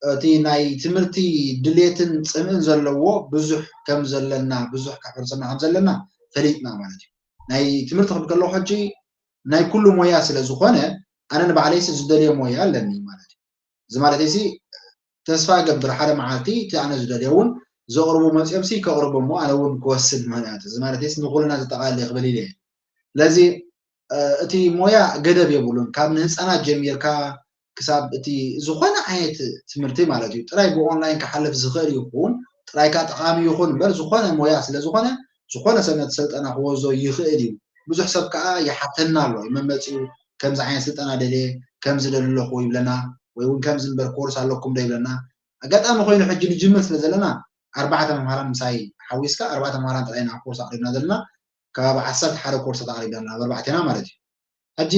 እቲ ናይ ትምህርቲ ድሌትን ፅምእን ዘለዎ ብዙሕ ከም ዘለና ብዙሕ ከሕርስና ከም ዘለና ፈሊጥና ማለት እዩ። ናይ ትምህርቲ ክብል ከለኹ ሕጂ ናይ ኩሉ ሞያ ስለ ዝኾነ ኣነ ንባዕለይሲ ዝደልዮ ሞያ ኣለኒ ማለት እዩ። እዚ ማለት እዚ ተስፋ እገብር ሓደ መዓልቲ እቲ ኣነ ዝደልዮ እውን ዘቕርቡ መፅኦም ሲ ከቕርቡ እሞ ኣነ እውን ክወስድ ምህንያት እዚ ማለት ስ ንኩልና ዘጠቓልል ክብል ኢለ ስለዚ እቲ ሞያ ገደብ የብሉን ካብ ንህፃናት ጀሚርካ ክሳብ እቲ ዝኾነ ዓይነት ትምህርቲ ማለት እዩ ጥራይ ብኦንላይን ክሓልፍ ዝኽእል ይኹን ጥራይ ካ ጠቓሚ ይኹን እምበር ዝኾነ ሞያ ስለ ዝኾነ ዝኾነ ሰብ ነቲ ስልጠና ክወዞ ይኽእል እዩ ብዙሕ ሰብ ከዓ ይሓተና ኣሎ መመፂኡ ከምዚ ዓይነት ስልጠና ደልየ ከምዚ ደሊ ኣለኹ ይብለና ወይ እውን ከምዚ እምበር ኮርስ ኣለኩም ዶ ይብለና ኣጋጣሚ ኮይኑ ሕጂ ንጅምር ስለ ዘለና ኣርባዕተ መምሃራን ምሳይ ሓዊስካ ኣርባዕተ መምሃራን ጥራይ ኢና ኮርስ ኣቕሪብና ዘለና ከባቢ ዓሰርተ ሓደ ኮርሳት ኣቕሪብና ኣለና ኣብ ኣርባዕቴና ማለት እዩ ሕጂ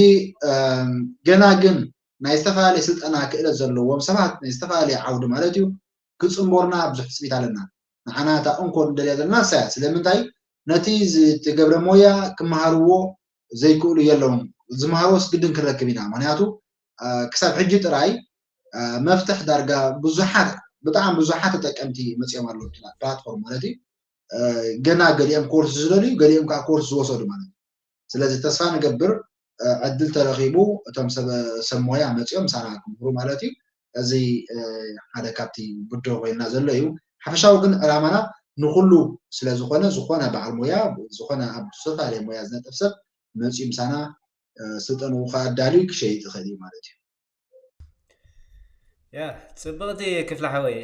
ገና ግን ናይ ዝተፈላለየ ስልጠና ክእለት ዘለዎም ሰባት ናይ ዝተፈላለየ ዓውዲ ማለት እዩ ክፅንቦርና ብዙሕ ትፅቢት ኣለና ንዓና እታ እንኮ ንደልያ ዘለና ንሳ እያ ስለምንታይ ነቲ ዝተገብረ ሞያ ክመሃርዎ ዘይክእሉ የለውን ዝመሃርዎስ ግድን ክንረክብ ኢና ምክንያቱ ክሳብ ሕጂ ጥራይ መፍትሕ ዳርጋ ብዙሓት ብጣዕሚ ብዙሓት ተጠቀምቲ መፅኦም ኣለዉ ፕላትፎርም ማለት እዩ ገና ገሊኦም ኮርስ ዝደልዩ ገሊኦም ከዓ ኮርስ ዝወሰዱ ማለት እዩ ስለዚ ተስፋ ንገብር ዕድል ተረኺቡ እቶም ሰብ ሞያ መፂኦም ምሳና ክምህሩ ማለት እዩ እዚ ሓደ ካብቲ ብድሆ ኮይና ዘሎ እዩ ሓፈሻዊ ግን ዕላማና ንኩሉ ስለዝኮነ ዝኮነ በዓል ሞያ ዝኮነ ኣብ ዝተፈላለየ ሞያ ዝነጥፍ ሰብ መፂኡ ምሳና ስልጠንኡ ከኣዳልዩ ክሸይጥ ይኽእል እዩ ማለት እዩ ያ ፅብቕቲ ክፍሊ ሓወይ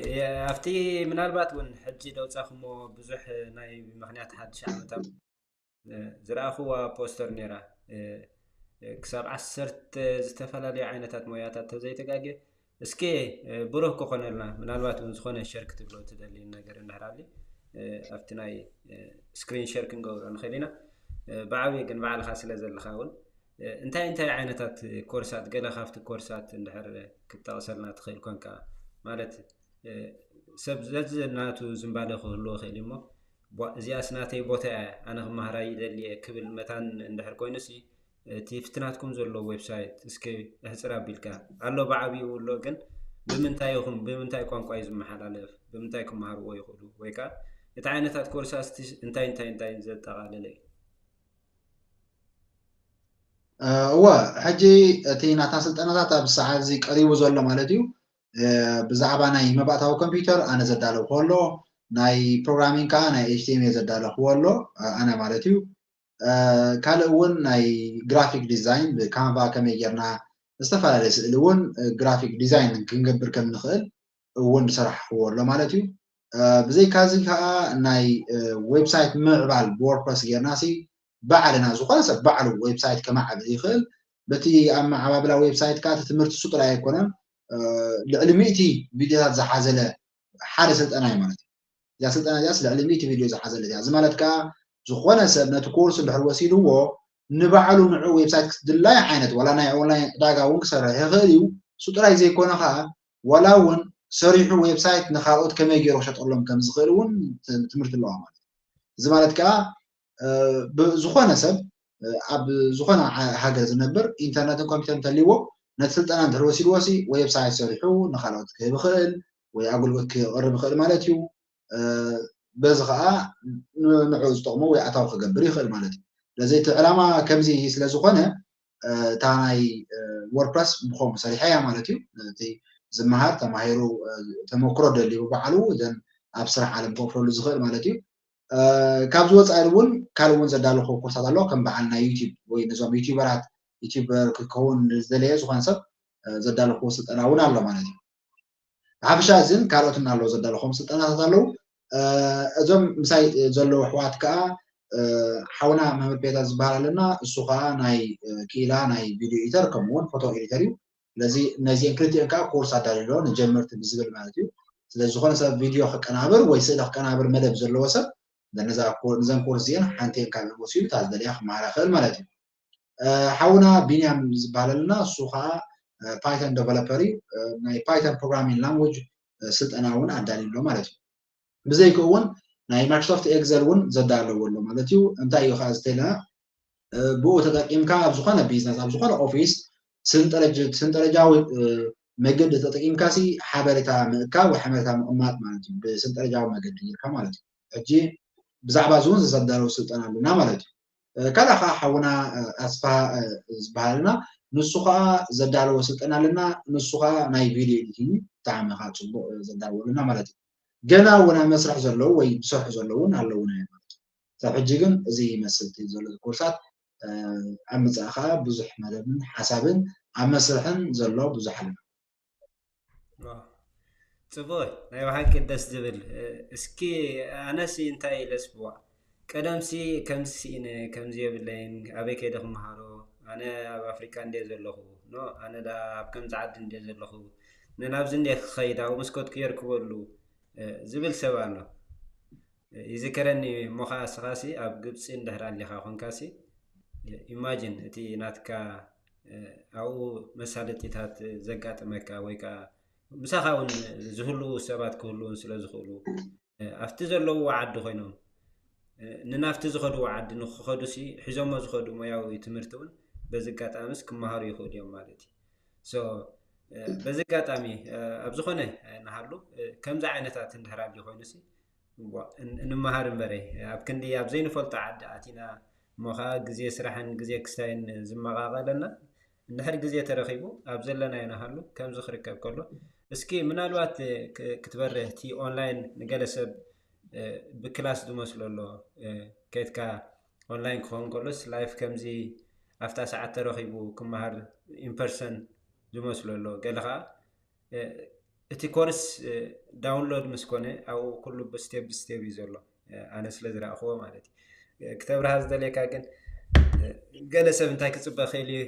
ኣብቲ ምናልባት እውን ሕጂ ደውፃኹሞ ብዙሕ ናይ ምክንያት ሓድሽ ዓመት ዝረኣኽዋ ፖስተር ነይራ ክሳብ ዓሰርተ ዝተፈላለዩ ዓይነታት ሞያታት ተዘይተጋግየ እስኪ ብሩህ ክኾነልና ምናልባት እውን ዝኾነ ሸር ክትብሎ ትደሊ ነገር እንድሕር ኣሊ ኣብቲ ናይ ስክሪን ሸር ክንገብሮ ንኽእል ኢና ብዓብዪ ግን ባዕልኻ ስለ ዘለኻ እውን እንታይ እንታይ ዓይነታት ኮርሳት ገለ ካብቲ ኮርሳት እንድሕር ክትጠቕሰልና ትኽእል ኮንካ ማለት ሰብ ዘዝናቱ ዝንባለ ክህልዎ ይኽእል እሞ እዚኣስ ናተይ ቦታ እያ ኣነ ክመሃራ ይደልየ ክብል መታን እንድሕር ኮይኑሲ እቲ ፍትናትኩም ዘሎ ዌብሳይት እስኪ እሕፅር ኣቢልካ ኣሎ ብዓብኡ ኣሎ ግን ብምንታይ ይኹም ብምንታይ ቋንቋ እዩ ዝመሓላለፍ ብምንታይ ክመሃርዎ ይኽእሉ ወይ ከዓ እቲ ዓይነታት ኮርሳስ እንታይ እንታይ እንታይ ዘጠቓለለ እዩ እወ ሕጂ እቲ ናታ ስልጠናታት ኣብ ሰዓት እዚ ቀሪቡ ዘሎ ማለት እዩ ብዛዕባ ናይ መባእታዊ ኮምፒውተር ኣነ ዘዳለውክዎ ኣሎ ናይ ፕሮግራሚንግ ከዓ ናይ ኤችቲኤምኤ ዘዳለኽዎ ኣሎ ኣነ ማለት እዩ ካልእ እውን ናይ ግራፊክ ዲዛይን ብካንቫ ከመይ ጌርና ዝተፈላለየ ስእሊ እውን ግራፊክ ዲዛይን ክንገብር ከም ንኽእል እውን ዝሰራሕክዎ ኣሎ ማለት እዩ ብዘይካዚ ከዓ ናይ ዌብሳይት ምዕባል ብወርድፕረስ ጌርና ሲ ባዕልና ዝኾነ ሰብ ባዕሉ ዌብሳይት ከማዕብል ይኽእል። በቲ ኣመዓባብላ ዌብሳይት ከዓ እቲ ትምህርቲ እሱ ጥራይ ኣይኮነን፣ ልዕሊ ሚእቲ ቪድዮታት ዝሓዘለ ሓደ ስልጠና እዩ ማለት እዩ። እዚኣ ስልጠና እዚኣስ ልዕሊ ሚእቲ ቪድዮ ዝሓዘለት እያ። እዚ ማለት ከዓ ዝኾነ ሰብ ነቲ ኮርስ እንድሕር ወሲድዎ ንባዕሉ ንዑ ዌብሳይት ክድላይ ዓይነት ዋላ ናይ ኦንላይን ዕዳጋ እውን ክሰርሕ ይኽእል እዩ። እሱ ጥራይ ዘይኮነ ከዓ ዋላ እውን ሰሪሑ ዌብሳይት ንካልኦት ከመይ ገይሩ ክሸጠሎም ከም ዝኽእል እውን ትምህርቲ ኣለዋ ማለት እዩ። እዚ ማለት ከዓ ዝኾነ ሰብ ኣብ ዝኾነ ሃገር ዝነብር ኢንተርነትን ኮምፒውተር እንተልይዎ ነቲ ስልጠና እንድሕር ወሲድዎ ሲ ዌብሳይት ሰሪሑ ንካልኦት ክህብ ይኽእል ወይ ኣገልግሎት ክቕርብ ይኽእል ማለት እዩ። በዚ ከዓ ንዕኡ ዝጠቕሞ ወይ ኣታዊ ክገብር ይኽእል ማለት እዩ። ስለዚ እቲ ዕላማ ከምዚ ስለ ዝኾነ እታ ናይ ወርድፕረስ ብኸምኡ ሰሪሐ እያ ማለት እዩ። እቲ ዝመሃር ተማሂሩ ተመክሮ ደልዩ ባዕሉ እዘን ኣብ ስራሕ ዓለም ክወፍረሉ ዝኽእል ማለት እዩ። ካብዚ ወፃኢ እውን ካልእ እውን ዘዳለኹ ኮርሳት ኣሎ ከም በዓል ናይ ዩቲብ ወይ ነዞም ዩቲበራት ዩቲበር ክከውን ዝደለየ ዝኾነ ሰብ ዘዳለኹዎ ስልጠና እውን ኣሎ ማለት እዩ። ብሓፈሻ እዚን ካልኦትን ኣለዉ ዘዳለኹዎም ስልጠናታት ኣለዉ። እዞም ምሳይ ዘለዉ ኣሕዋት ከዓ ሓውና መምህር ፔተር ዝበሃል ኣለና። እሱ ከዓ ናይ ክኢላ ናይ ቪድዮ ኤዲተር ከምኡውን ፎቶ ኤዲተር እዩ። ስለዚ ነዚአን ክልቲአን ከዓ ኮርስ ኣዳልሎ ንጀመርቲ ብዝብል ማለት እዩ። ስለዚ ዝኾነ ሰብ ቪድዮ ክቀናብር ወይ ስእሊ ክቀናብር መደብ ዘለዎ ሰብ ነዘን ኮርስ እዚአን ሓንቲአን ካብ ወሲዱ እታ ዝደልያ ክመሃራ ይኽእል ማለት እዩ። ሓውና ቢንያም ዝበሃል ኣለና። እሱ ከዓ ፓይተን ዴቨሎፐር እዩ። ናይ ፓይተን ፕሮግራሚንግ ላንጉጅ ስልጠና እውን ኣዳልዩ ኣሎ ማለት እዩ። ብዘይከኡ እውን ናይ ማይክሮሶፍት ኤግዘል እውን ዘዳለዎ ኣሎ ማለት እዩ። እንታይ እዩ ከዓ ዝተለና ብኡ ተጠቂምካ ኣብ ዝኾነ ቢዝነስ ኣብ ዝኾነ ኦፊስ ስንጠረጃዊ መገዲ ተጠቂምካ ሲ ሓበሬታ ምእካብ ወይ ሓበሬታ ምቕማጥ ማለት እዩ። ብስንጠረጃዊ መገዲ ጌርካ ማለት እዩ። ሕጂ ብዛዕባ እዚ እውን ዘዳለዉ ስልጠና ኣለና ማለት እዩ። ካልእ ከዓ ሓውና ኣስፋ ዝበሃልና ንሱ ከዓ ዘዳለዎ ስልጠና ኣለና። ንሱ ከዓ ናይ ቪድዮ ኤዲቲንግ ብጣዕሚ ከዓ ፅቡቅ ዘዳለዎ ኣለና ማለት እዩ። ገና እውን ኣብ መስርሕ ዘለዉ ወይ ዝሰርሑ ዘለዉ እውን ኣለዉና እዮም ማለት እዩ። ክሳብ ሕጂ ግን እዚ ይመስል እቲ ዘሎ ኮርሳት ኣብ ምፅኣ ከዓ ብዙሕ መደብን ሓሳብን ኣብ መስርሕን ዘሎ ብዙሕ ኣለና። ፅቡቅ ናይ ብሓቂ ደስ ዝብል። እስኪ ኣነሲ እንታይ ኢለ ስዋ ቀደምሲ ከምዚ ስኢነ ከምዚ የብለይን ኣበይ ከይደ ክመሃሮ ኣነ ኣብ ኣፍሪካ እንደ ዘለኹ ኖ ኣነ ዳ ኣብ ከምዚ ዓዲ እንደ ዘለኹ ነናብዚ እንደ ክኸይድ ኣብ መስኮት ክየርክበሉ ዝብል ሰብ ኣሎ። ይዝከረኒ እሞ ከዓ እስኻሲ ኣብ ግብፂ እንድሕር ኣሊኻ ኮንካሲ ኢማጂን እቲ ናትካ ኣብኡ መሳለጢታት ዘጋጥመካ ወይ ከዓ ምሳኻ እውን ዝህልዉ ሰባት ክህልውን ስለ ዝኽእሉ ኣብቲ ዘለውዎ ዓዲ ኮይኖም ንናብቲ ዝኸድዎ ዓዲ ንክኸዱ ሲ ሒዞሞ ዝኸዱ ሞያዊ ትምህርቲ እውን በዚ ኣጋጣሚስ ክመሃሩ ይኽእሉ እዮም ማለት እዩ። በዚ ኣጋጣሚ ኣብ ዝኾነ ንሃሉ ከምዚ ዓይነታት እንድሕር ኣድልዩ ኮይኑ ሲ እንመሃር እምበረ ኣብ ክንዲ ኣብ ዘይንፈልጦ ዓዲ ኣቲና እሞ ከዓ ግዜ ስራሕን ግዜ ክስታይን ዝመቃቀለና እንድሕር ግዜ ተረኺቡ ኣብ ዘለናዮ ንሃሉ ከምዚ ክርከብ ከሎ እስኪ ምናልባት ክትበርህ እቲ ኦንላይን ንገለ ሰብ ብክላስ ዝመስሎ ኣሎ ከይትካ ኦንላይን ክኸውን ከሎስ ላይፍ ከምዚ ኣብታ ሰዓት ተረኺቡ ክመሃር ኢንፐርሰን ዝመስሎ ኣሎ ገለ ከዓ እቲ ኮርስ ዳውንሎድ ምስ ኮነ ኣብኡ ኩሉ ብስቴፕ ብስቴፕ እዩ ዘሎ ኣነ ስለ ዝረእኽዎ ማለት እዩ ክተብርሃ ዝደልየካ ግን ገለ ሰብ እንታይ ክፅበ ክእል እዩ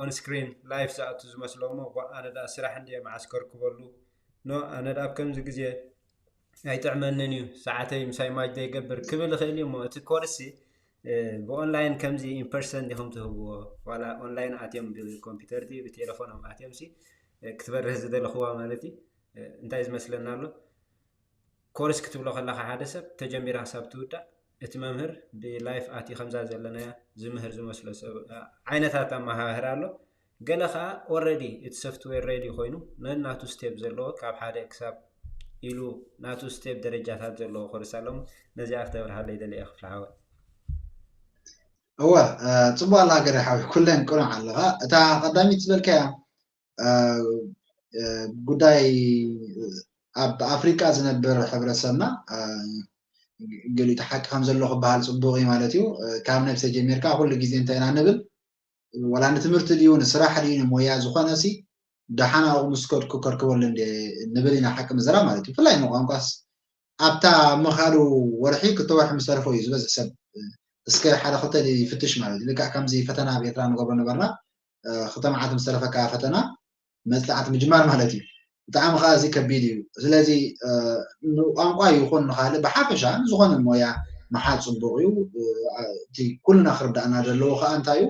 ኦንስክሪን ላይፍ ዝኣቱ ዝመስሎ እሞ ኣነ ዳ ስራሕ እንዲ መዓስ ከርክበሉ ኖ ኣነ ዳ ኣብ ከምዚ ግዜ ኣይጥዕመንን እዩ ሰዓተይ ምሳይ ማጅ ዘይገብር ክብል ይኽእል እዩ እሞ እቲ ኮርስ ብኦንላይን ከምዚ ኢንፐርሰን ዲኹም ትህብዎ ዋላ ኦንላይን ኣትዮም ብኮምፒተር ብቴሌፎኖም ኣትዮም ሲ ክትበርህ ዝደለኽዋ ማለት እዩ እንታይ ዝመስለና ኣሎ ኮርስ ክትብሎ ከለካ ሓደ ሰብ ተጀሚራ ክሳብ ትውዳእ እቲ መምህር ብላይፍ ኣትዩ ከምዛ ዘለናያ ዝምህር ዝመስሎ ሰብ ዓይነታት ኣመሃህራ ኣሎ ገለ ከዓ already እቲ software ready ኮይኑ ነናቱ step ዘለዎ ካብ ሓደ ክሳብ ኢሉ ናቱ step ደረጃታት ዘለዎ ኮርስ ኣሎ ነዚኣ ክተብርሃለይ ደለ ክፍሊ ሓወይ እወ ፅቡቅ ኣላ ገረ ሓዊ ኩለን ቅኑዕ ኣለካ እታ ቀዳሚት ዝበልካያ ጉዳይ ኣብ ኣፍሪቃ ዝነብር ሕብረተሰብና ገሊኡ ሓቂ ከም ዘሎ ክበሃል ፅቡቅ እዩ ማለት እዩ ካብ ነብሰ ጀሚርካ ኩሉ ግዜ እንታይ ኢና ንብል ዋላ ንትምህርቲ ድዩ ንስራሕ ድዩ ንሞያ ዝኾነ ሲ ደሓን ኣብኡ ምስ ከድኩ ከርክበሉ እንደ ንብል ኢና ሓቂ ምዝራብ ማለት እዩ ብፍላይ ንቋንቋስ ኣብታ ምኻዱ ወርሒ ክልተ ወርሒ ምስ ተረፎ እዩ ዝበዝሕ ሰብ እስከ ሓደ ክልተ ይፍትሽ ማለት እዩ። ልክዕ ከምዚ ፈተና ኣብ ኤርትራ ንገብሮ ነበርና። ክልተ መዓልቲ ምስ ተረፈካ ፈተና መፅናዕቲ ምጅማር ማለት እዩ። ብጣዕሚ ከዓ እዚ ከቢድ እዩ። ስለዚ ንቋንቋ ይኹን ንካልእ ብሓፈሻ ንዝኾነ ሞያ ምሓዝ ፅቡቅ እዩ። እቲ ኩልና ክርዳእና ዘለዎ ከዓ እንታይ እዩ፣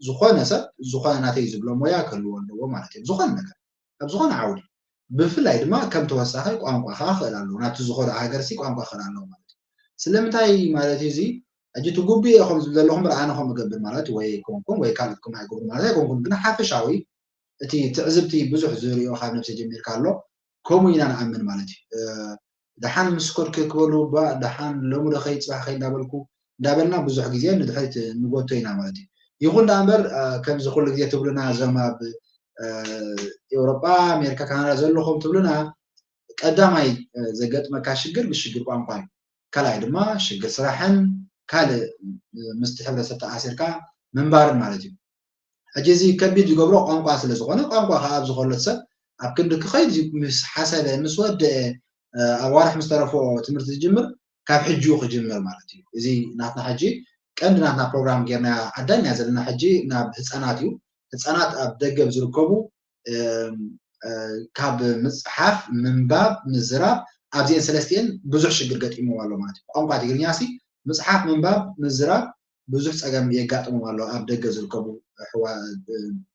ዝኾነ ሰብ ዝኾነ ናተይ ዝብሎ ሞያ ክህልዎ ኣለዎ ማለት እዩ። ዝኾነ ነገር ኣብ ዝኾነ ዓውዲ ብፍላይ ድማ ከም ተወሳኺ ቋንቋ ከዓ ክእል ኣለዎ። ናብቲ ዝኸዶ ሃገርሲ ቋንቋ ክእል ኣለዎ ማለት እዩ። ስለምንታይ ማለት እዩ እዚ ሕጂ እቲ ጉብእ ኢኹም ዝብል ዘለኹም ርኣነ ከም እገብር ማለት ወይ ኣይኮንኩን ወይ ካልኦት ከም ኣይገብሩ ማለት ኣይኮንኩን፣ ግን ሓፈሻዊ እቲ ትዕዝብቲ ብዙሕ ዝርእዮ ካብ ነብሲ ጀሚርካ ኣሎ። ከምኡ ኢና ንኣምን ማለት እዩ። ደሓን ምስ ኮድኪ ክበሉ ባ ደሓን ሎሚ ዶ ከይድ ጽባሕ ከይድ እንዳበልኩ እንዳበልና ብዙሕ ግዜ ንድሕሪት ንጎቶ ኢና ማለት እዩ። ይኹን ደኣ እምበር ከምዚ ኩሉ ግዜ ትብሉና እዞም ኣብ ኤውሮጳ ኣሜሪካ ካናዳ ዘለኹም ትብሉና ቀዳማይ ዘገጥመካ ሽግር ብሽግር ቋንቋ እዩ። ካልኣይ ድማ ሽግር ስራሕን ካልእ ምስቲ ሕብረተሰብ ተኣሲርካ ምንባርን ማለት እዩ። ሕጂ እዚ ከቢድ ዝገብሮ ቋንቋ ስለ ዝኾነ ቋንቋ ከዓ ኣብዚ ከሎ ሰብ ኣብ ክንዲ ክኸይድ ምስ ሓሰበ ምስ ወደአ ኣብ ኣዋርሕ ምስ ተረፎ ትምህርቲ ዝጅምር ካብ ሕጂኡ ክጅምር ማለት እዩ። እዚ ናትና ሕጂ ቀንዲ ናትና ፕሮግራም ጌርና ኣዳልናያ ዘለና ሕጂ ናብ ህፃናት እዩ። ህፃናት ኣብ ደገ ዝርከቡ ካብ ምፅሓፍ ምንባብ ምዝራብ ኣብዚአን ሰለስቲአን ብዙሕ ሽግር ገጢምዎም ኣሎ ማለት እዩ። ቋንቋ ትግርኛ ሲ ምፅሓፍ ምንባብ ምዝራብ ብዙሕ ፀገም የጋጥሞም ኣሎ ኣብ ደገ ዝርከቡ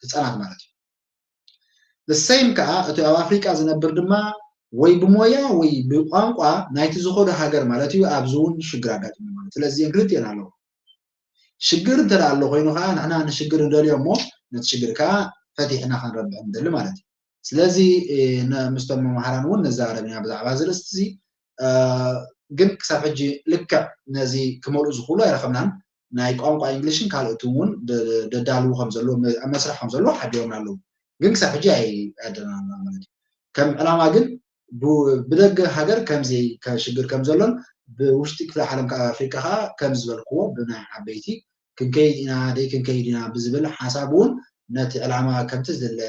ህፃናት ማለት እዩ። ሰይም ከዓ እቲ ኣብ ኣፍሪቃ ዝነብር ድማ ወይ ብሞያ ወይ ብቋንቋ ናይቲ ዝኸዶ ሃገር ማለት እዩ ኣብዚ እውን ሽግር ኣጋጢሞ ማለት ስለዚ እዚአን ክልቲአን ኣለዎ። ሽግር እንተ ኣሎ ኮይኑ ከዓ ንሕና ንሽግር ንደልዮ እሞ ነቲ ሽግር ከዓ ፈቲሕና ክንረብሕ ንደሊ ማለት እዩ። ስለዚ ምስቶም መምሃራን እውን ንዛረብ ኢና ብዛዕባ እዚ ርእስቲ እዚ። ግን ክሳብ ሕጂ ልክዕ ነዚ ክመልኡ ዝኽእሉ ኣይረኸብናን። ናይ ቋንቋ እንግሊሽን ካልኦት እውን ደዳልዉ ከምዘለዉ ኣብ መስርሕ ከምዘለዉ ሓቢሮምና ኣለዉ። ግን ክሳብ ሕጂ ኣይኣደናና ማለት እዩ። ከም ዕላማ ግን ብደገ ሃገር ከምዚ ሽግር ከም ዘሎን ብውሽጢ ክፍለ ዓለም ካብ ኣፍሪቃ ከዓ ከም ዝበልክዎ ብናይ ዓበይቲ ክንከይድ ኢና ደይ ክንከይድ ኢና ብዝብል ሓሳብ እውን ነቲ ዕላማ ከምቲ ዝድለ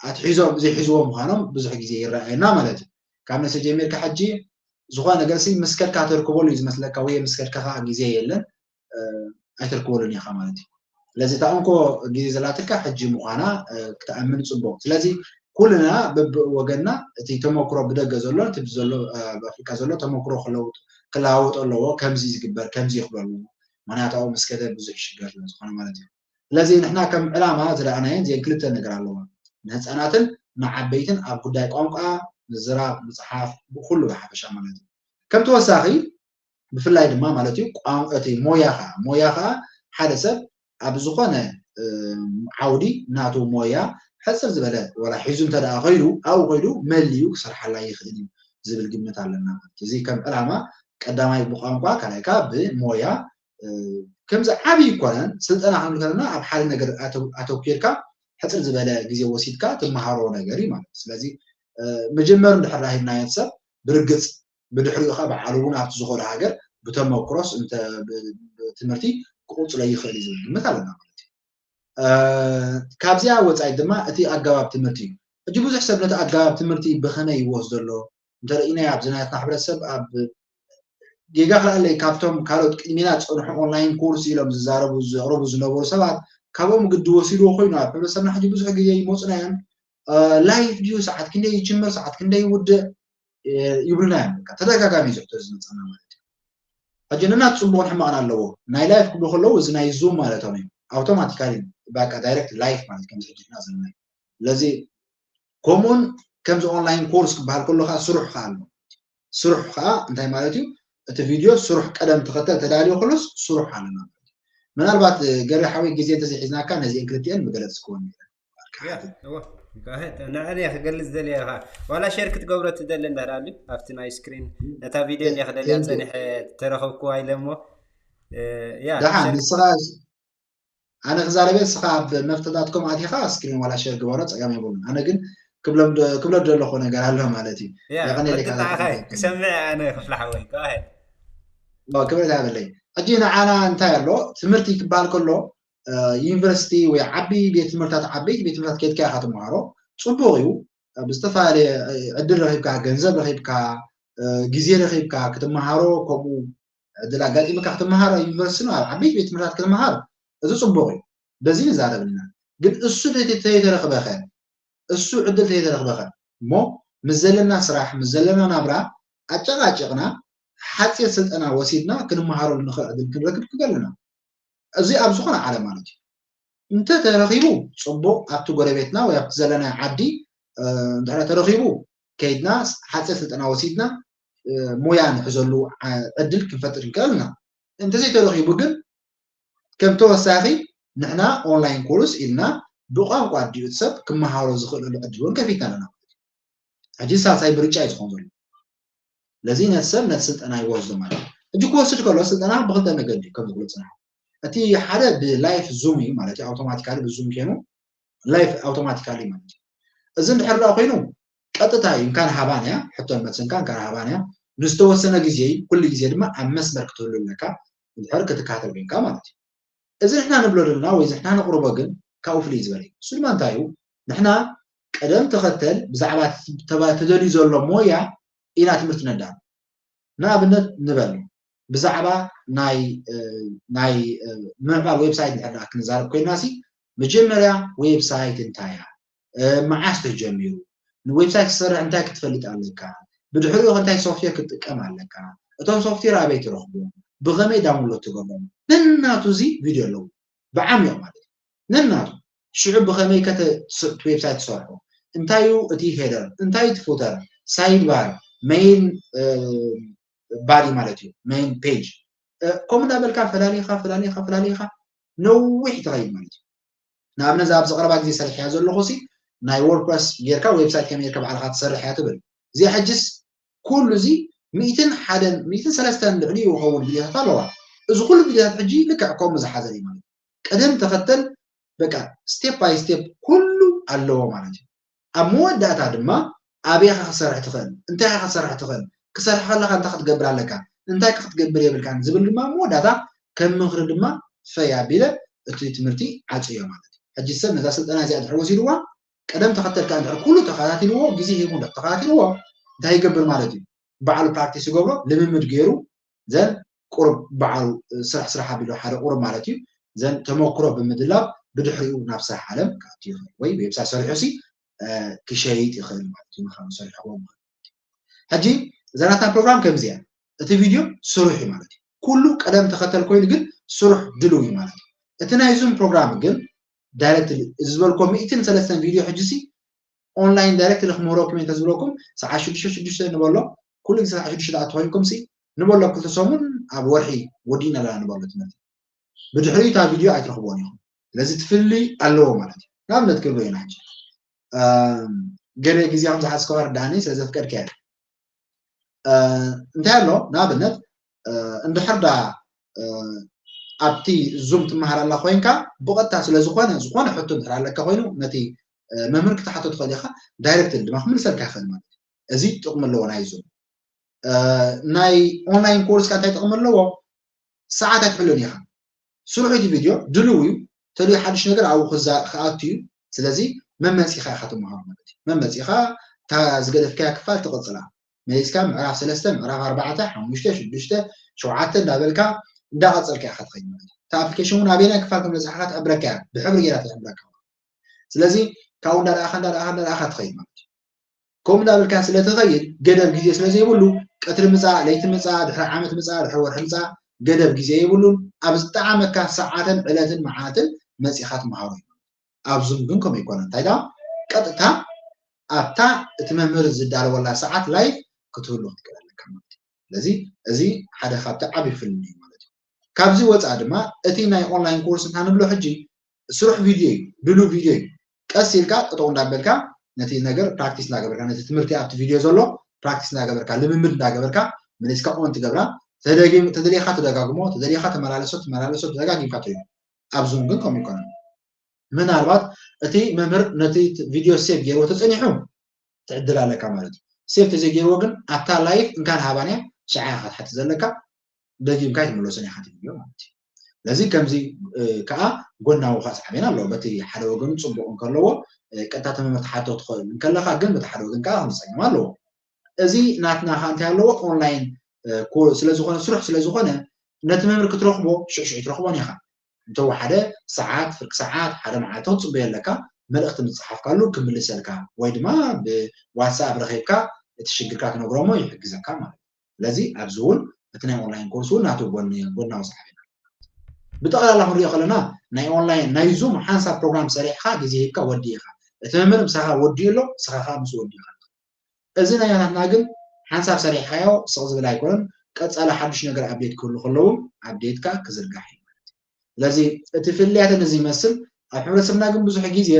ኣትሒዞም ዘይሒዝዎ ምዃኖም ብዙሕ ግዜ ይረኣየና ማለት እዩ። ካብ ነሰ ጀሚርካ ሕጂ ዝኾነ ነገር ሲ ምስ ከድካ ተርክበሉ እዩ ዝመስለካ ወይ ምስ ከድካ ከዓ ግዜ የለን ኣይተርክበሉን ኢኻ ማለት እዩ። ስለዚ እታ እንኮ ግዜ ዘላትካ ሕጂ ምዃና ክትኣምን ፅቡቅ። ስለዚ ኩልና በብወገንና እቲ ተመክሮ ብደገ ዘሎ እቲ ዘሎ ኣብ ኣፍሪካ ዘሎ ተመክሮ ክለውጥ ክለዋወጥ ኣለዎ። ከምዚ ዝግበር ከምዚ ይኽበሉ ምክንያቱ ኣብኡ ምስ ከደ ብዙሕ ሽግር ስለ ዝኾነ ማለት እዩ። ስለዚ ንሕና ከም ዕላማ ዝረኣናየን እዚአን ክልተ ነገር ኣለዋ። ንህፃናትን ንዓበይትን ኣብ ጉዳይ ቋንቋ ምዝራብ ምፅሓፍ ብኩሉ ብሓፈሻ ማለት እዩ። ከም ተወሳኺ ብፍላይ ድማ ማለት እዩ እቲ ሞያ ከዓ ሞያ ከዓ ሓደ ሰብ ኣብ ዝኾነ ዓውዲ ናቱ ሞያ ሕፅር ዝበለ ወላ ሒዙ እንተ ደኣ ከይዱ ኣብኡ ከይዱ መሊኡ ክሰርሓላ ይኽእል እዩ ዝብል ግምት ኣለና። እዚ ከም ዕላማ ቀዳማይ ብቋንቋ ካልኣይ ከዓ ብሞያ ከምዚ ዓብዪ ይኮነን ስልጠና ክንብል ከለና ኣብ ሓደ ነገር ኣተኪርካ ሕፅር ዝበለ ግዜ ወሲድካ ትመሃሮ ነገር እዩ ማለት እዩ። ስለዚ መጀመር እንድሕር ሂብናዮ ሰብ ብርግፅ ብድሕሪኡ ከዓ በዓሉ እውን ኣብቲ ዝኾነ ሃገር ብተመክሮስ እንተ ትምህርቲ ክቕፅሎ ይኽእል እዩ ዝብል ግምት ኣለና ማለት እዩ። ካብዚኣ ወፃኢ ድማ እቲ ኣገባብ ትምህርቲ እዩ። ሕጂ ብዙሕ ሰብ ነቲ ኣገባብ ትምህርቲ ብኸመይ ይወስዶ ኣሎ እንተርኢናዮ ኣብዚ ናትና ሕብረተሰብ ኣብ ጌጋ ክልኣለይ ካብቶም ካልኦት ቅድሚና ዝፀንሑ ኦንላይን ኮርስ ኢሎም ዝዛረቡ ዘቕርቡ ዝነበሩ ሰባት ካብኦም ግዲ ወሲድዎ ኮይኑ ኣብ ሕብረተሰብና ሕጂ ብዙሕ ግዜ ይመፁና እዮም። ላይፍ ድዩ ሰዓት ክንደይ ይጅምር ሰዓት ክንደይ ይውድእ ይብሉና እዮም። ተደጋጋሚ ዝሕቶ ዝመፀና ማለት እዩ። ሕጂ ነናት ፅቡቕን ሕማቕን ኣለዎ። ናይ ላይፍ ክብሉ ከለዉ እዚ ናይ ዙም ማለቶም እዩ። ኣውቶማቲካሊ በቃ ዳይሬክት ላይፍ ማለት ከምዚ ሕጂ ዘለና እዩ። ስለዚ ከምኡን ከምዚ ኦንላይን ኮርስ ክበሃል ከሎ ከዓ ስሩሕ ከዓ ኣሎ። ስሩሕ ከዓ እንታይ ማለት እዩ? እቲ ቪድዮ ስሩሕ ቀደም ተኸተል ተዳልዮ ከሎስ ስሩሕ ኣለና ማለት እዩ። ምናልባት ገሪ ሓወይ ግዜ እንተዘይሒዝናካ ነዚአን ክልቲአን ምገለጽክወን ነይረ። ንዕን እየ ክገልፅ ደልየ ኢኻ ዋላ ሼር ክትገብሮ ትደሊ እንድሕር ኣሉ ኣብቲ ናይ ስክሪን ነታ ቪድዮ እንዲየ ክደልያ ፀኒሐ ተረኸብክዋ ኢለ እሞ ያ ደሓን ንስኻ ኣነ ክዛረበ ንስኻ ኣብ መፍትታትኩም ኣቲኻ ስክሪን ዋላ ሼር ግበሮ ፀገም የብሉን ኣነ ግን ክብሎ ደለኹ ነገር ኣሎ ማለት እዩ ክሰምዕ ኣነ ክፍላ ሓወይ ክብረት ያበለይ ሕጂ ንዓና እንታይ ኣሎ ትምህርቲ ክበሃል ከሎ ዩኒቨርሲቲ ወይ ዓቢ ቤት ትምህርታት ዓበይቲ ቤት ትምህርታት ከድካ ኢኻ ትመሃሮ ፅቡቅ እዩ ብዝተፈላለየ ዕድል ረኺብካ፣ ገንዘብ ረኺብካ፣ ግዜ ረኺብካ ክትመሃሮ፣ ከምኡ ዕድል ኣጋጢምካ ክትመሃር ኣብ ዩኒቨርሲቲ ኣብ ዓበይቲ ቤት ትምህርታት ክትመሃር፣ እዚ ፅቡቕ እዩ። በዚ ንዛረብ ኣለና። ግን እሱ ተይተረኽበኸ፣ እሱ ዕድል ተይተረኽበኸ እሞ ምስ ዘለና ስራሕ፣ ምስ ዘለና ናብራ ኣጨቃጭቕና ሓፂር ስልጠና ወሲድና ክንመሃረሉ ንኽእል ዕድል ክንረክብ ክገለና። እዚ ኣብ ዝኾነ ዓለም ማለት እዩ። እንተተረኺቡ ፅቡቕ፣ ኣብቲ ጎረቤትና ወይ ኣብቲ ዘለና ዓዲ እንድሕር ተረኺቡ ከይድና ሓፂር ስልጠና ወሲድና ሞያ ንሕዘሉ ዕድል ክንፈጥር ንክእል ኢና። እንተዘይተረኺቡ ግን ከም ተወሳኺ ንሕና ኦንላይን ኮርስ ኢልና ብቋንቋ ኣዲኡ ሰብ ክመሃሮ ዝኽእለሉ ዕድል እውን ከፊትና ኣለና። ሕጂ ሳልሳይ ምርጫ እዩ ዝኾን ዘሎ። ስለዚ ነቲ ሰብ ነቲ ስልጠና ይወስዶ ማለት እዩ። ሕጂ ክወስድ ከሎ ስልጠና ብክልተ መገዲ ከም ዝብሎ ፅናሕ እቲ ሓደ ብላይፍ ዙም እዩ ማለት እዩ። ኣውቶማቲካሊ ብዙም ኮይኑ ላይፍ ኣውቶማቲካሊ ማለት እዩ። እዚ እንድሕር ደኣ ኮይኑ ቀጥታ እዩ እንካን ሃባን እያ ሕቶን መፅንካ እንካን ሃባን እያ ንዝተወሰነ ግዜ ኩሉ ግዜ ድማ ኣብ መስመር ክትህሉ ኣለካ እንድሕር ክትከታተል ኮይንካ ማለት እዩ። እዚ ንሕና ንብሎ ዘለና ወይ እዚ ንሕና ነቕርቦ ግን ካብኡ ፍልይ ዝበለ እዩ። እሱ ድማ እንታይ እዩ? ንሕና ቀደም ተኸተል ብዛዕባ ተባ- ተደልዩ ዘሎ ሞያ ኢና ትምህርቲ ነዳሉ። ንኣብነት ንበል ብዛዕባ ናይ ናይ ምዕባል ዌብሳይት ንሕና ክንዛረብ ኮይና ሲ መጀመርያ ዌብሳይት እንታይ እያ? መዓስ ተጀሚሩ? ንዌብሳይት ክሰርሕ እንታይ ክትፈልጥ ኣለካ? ብድሕሪኡ እንታይ ሶፍትዌር ክትጥቀም ኣለካ? እቶም ሶፍትዌር ኣበይ ትረኽቦም? ብኸመይ ዳውንሎድ ትገብሮም? ነናቱ እዚ ቪድዮ ኣለዎ። ብዓሚቕ ማለት እዩ። ነናቱ ሽዑ ብኸመይ ከ እቲ ዌብሳይት ትሰርሖ? እንታይ እዩ እቲ ሄደር? እንታይ እቲ ፉተር? ሳይድ ባር፣ ሜይን ባዲ ማለት እዩ። ሜይን ፔጅ ከምኡ እንዳበልካ ፈላሊኻ ፈላሊኻ ፈላሊኻ ነዊሕ ትኸይድ ማለት እዩ። ንኣብነት ኣብዚ ቀረባ ግዜ ሰሪሐያ ዘለኹ ሲ ናይ ወርድፕረስ ጌርካ ዌብሳይት ከመይ ጌርካ ባዕልኻ ትሰርሕ እያ ትብል። እዚኣ ሕጅስ ኩሉ እዚ ሚእትን ሓደን ሚእትን ሰለስተን ልዕሊ ይኸውን ቪድዮታት ኣለዋ። እዚ ኩሉ ቪድዮታት ሕጂ ልክዕ ከምኡ ዝሓዘ እዩ ማለት እዩ። ቅደም ተኸተል በቃ ስቴፕ ባይ ስቴፕ ኩሉ ኣለዎ ማለት እዩ። ኣብ መወዳእታ ድማ ኣበይ ኢኻ ክሰርሕ ትኽእል፣ እንታይ ኢኻ ክሰርሕ ትኽእል፣ ክሰርሕ ከለኻ እንታይ ክትገብር ኣለካ፣ እንታይ ክትገብር የብልካን ዝብል ድማ መወዳእታ ከም ምኽሪ ድማ ፈይ ኣቢለ እቲ ትምህርቲ ዓፅዮ ማለት እዩ። ሕጂ ሰብ ነዛ ስልጠና እዚኣ ድሕሪ ወሲድዋ ቀደም ተኸተል ከኣ እንድሕር ኩሉ ተኸታቲልዎ ግዜ ሂቡ እንድሕር ተኸታቲልዎ እንታይ ይገብር ማለት እዩ? ባዕሉ ፕራክቲስ ይገብሮ ልምምድ ገይሩ ዘን ቁሩብ ባዕሉ ስራሕ ስራሕ ኣቢሉ ሓደ ቁሩብ ማለት እዩ ዘን ተመክሮ ብምድላብ ብድሕሪኡ ናብ ስራሕ ዓለም ክኣቱ ይኽእል ወይ ዌብሳይት ሰሪሑ ሲ ክሸይጥ ይኽእል ማለት እዩ። ምዃኑ ሰሪሕዎ ማለት እዩ። ሕጂ እዛ ናትና ፕሮግራም ከምዚ እያ። እቲ ቪድዮ ስሩሕ እዩ ማለት እዩ። ኩሉ ቀደም ተኸተል ኮይኑ ግን ስሩሕ ድልው እዩ ማለት እዩ። እቲ ናይ ዙም ፕሮግራም ግን ዳይሬክት እዚ ዝበልኮ ሚእትን ሰለስተን ቪድዮ ሕጂ ሲ ኦንላይን ዳይሬክት ንክምህረኩም እየ እንተዝብለኩም ሰዓት ሽዱሽተ ሽዱሽተ ንበሎ ኩሉ ግዜ ሰዓት ሽዱሽተ ዝኣቱ ኮይንኩም ሲ ንበሎ ክልተ ሰሙን ኣብ ወርሒ ወዲእና ኣለና ንበሎ ትምህርቲ ብድሕሪኡ እታ ቪድዮ ኣይትረኽብዎን ኢኹም ስለዚ ትፍሊ ኣለዎ ማለት እዩ ንኣብነት ክብሎ ኢና ሕጂ ገለ ግዜ ከም ዝሓዝከዋ ርዳእኒ ስለ ዘፍቀድከ እንታይ ኣሎ ንኣብነት እንድሕር ዳ ኣብቲ ዙም ትመሃር ኣላ ኮይንካ ብቐጥታ ስለ ዝኾነ ዝኾነ ሕቶ እንድሕር ኣለካ ኮይኑ ነቲ መምህር ክትሓቶ ትኽእል ኢኻ ዳይሬክት ድማ ክምልሰልካ ይኽእል ማለት እዩ እዚ ጥቕሚ ኣለዎ ናይ ዙም ናይ ኦንላይን ኮርስ ካ እንታይ ጥቕሚ ኣለዎ ሰዓት ኣይትሕሉን ኢኻ ስሩሕ እቲ ቪድዮ ድልው እዩ ተልዩ ሓድሽ ነገር ኣብኡ ክኣቱ እዩ ስለዚ መመፂኻ ኢኻ ትመሃሮ ማለት እዩ መመፂኻ እታ ዝገደፍካያ ክፋል ትቕፅላ መሊስካ ምዕራፍ ሰለስተ ምዕራፍ ኣርባዕተ ሓሙሽተ ሽዱሽተ ሸውዓተ እንዳበልካ እንዳቐፀልካ ኢኻ ትኸይድ ማለት እዩ እታ ኣፕሊኬሽን እውን ኣበየናይ ክፋል ከም ዝበፅሓካ ትሕብረካ እያ ብሕብሪ ገይራ ትሕብረካ ስለዚ ካብኡ እንዳረኣኻ እንዳረኣኻ እንዳረኣኻ ትኸይድ ማለት እዩ ከምኡ እንዳበልካ ስለ ትኸይድ ገደብ ግዜ ስለ ዘይብሉ ቀትሪ ምፃእ ለይቲ ምፃእ ድሕሪ ዓመት ምፃእ ድሕሪ ወርሒ ምፃእ ገደብ ግዜ የብሉን ኣብ ዝጠዓመካ ሰዓትን ዕለትን መዓልትን መፂኻ ትመሃሮ እዩ ኣብ ዙም ግን ከምኡ ኣይኮነን እንታይ ደኣ ቀጥታ ኣብታ እቲ መምህር ዝዳለወላ ሰዓት ላይቭ ክትህሉ ክትክእል ኣለካ ማለት እዩ ስለዚ እዚ ሓደ ካብቲ ዓብዪ ፍልልይ እዩ ማለት እዩ ካብዚ ወፃእ ድማ እቲ ናይ ኦንላይን ኮርስ እንታ ንብሎ ሕጂ ስሩሕ ቪድዮ እዩ ድሉ ቪድዮ እዩ ቀስ ኢልካ ጠጠው እንዳበልካ ነቲ ነገር ፕራክቲስ እንዳገበርካ ነቲ ትምህርቲ ኣብቲ ቪድዮ ዘሎ ፕራክቲስ እንዳገበርካ ልምምድ እንዳገበርካ መሊስካ ኦን ትገብራ ተደጊም ተደሊኻ ትደጋግሞ ተደሊኻ ተመላለሶ ትመላለሶ ተደጋጊምካ ትሪኦ ኣብ ዙም ግን ከምኡ ይኮነን ምናልባት እቲ መምህር ነቲ ቪድዮ ሴቭ ገይርዎ ተፀኒሑ ትዕድል ኣለካ ማለት እዩ ሴቭ ተዘይገይርዎ ግን ኣብታ ላይፍ እንካን ሃባንያ ሸዓ ኢኻ ክትሓቲ ዘለካ ደጊምካ ኣይትምለሶን ኢኻ እቲ ቪድዮ ማለት እዩ ስለዚ ከምዚ ከዓ ጎናዊ ከዓ ሳዕቤን ኣለዎ። በቲ ሓደ ወገኑ ፅቡቅ እንከለዎ ቀጥታ ተመመርቲ ሓቶ ትኽእል እንከለካ፣ ግን በቲ ሓደ ወገን ከዓ ከም ፀገም ኣለዎ። እዚ ናትና ከዓ እንታይ ኣለዎ? ኦንላይን ስለዝኾነ፣ ስሩሕ ስለዝኾነ፣ ነቲ መምህር ክትረኽቦ ሽዕሽዑ ትረኽቦን ኢኻ። እንተወሓደ ሰዓት፣ ፍርቂ ሰዓት፣ ሓደ መዓልቲ ክትፅበዮ ኣለካ። መልእኽቲ ምፅሓፍካሉ ክምልሰልካ ወይ ድማ ብዋትሳፕ ረኺብካ እቲ ሽግርካ ትነግሮሞ ይሕግዘካ ማለት እዩ። ስለዚ ኣብዚ እውን እቲ ናይ ኦንላይን ኮርስ እውን ናቱ ጎናዊ ሳዕቤን። ብጠቕላላ ክንሪኦ ከለና ናይ ኦንላይን ናይ ዙም ሓንሳብ ፕሮግራም ሰሪሕካ ግዜ ሂብካ ወዲ ኢኻ። እቲ መምህር ምሳኻ ወዲ ኣሎ፣ ስኻ ምስ ወዲ ኢኻ። እዚ ናይ ናትና ግን ሓንሳብ ሰሪሕካዮ ስቕ ዝብል ኣይኮነን። ቀፃሊ ሓዱሽ ነገር ኣብዴት ክህሉ ከለዉ ኣብዴትካ ክዝርጋሕ እዩ ማለት እዩ። ስለዚ እቲ ፍልያትን እዚ ይመስል። ኣብ ሕብረተሰብና ግን ብዙሕ ግዜ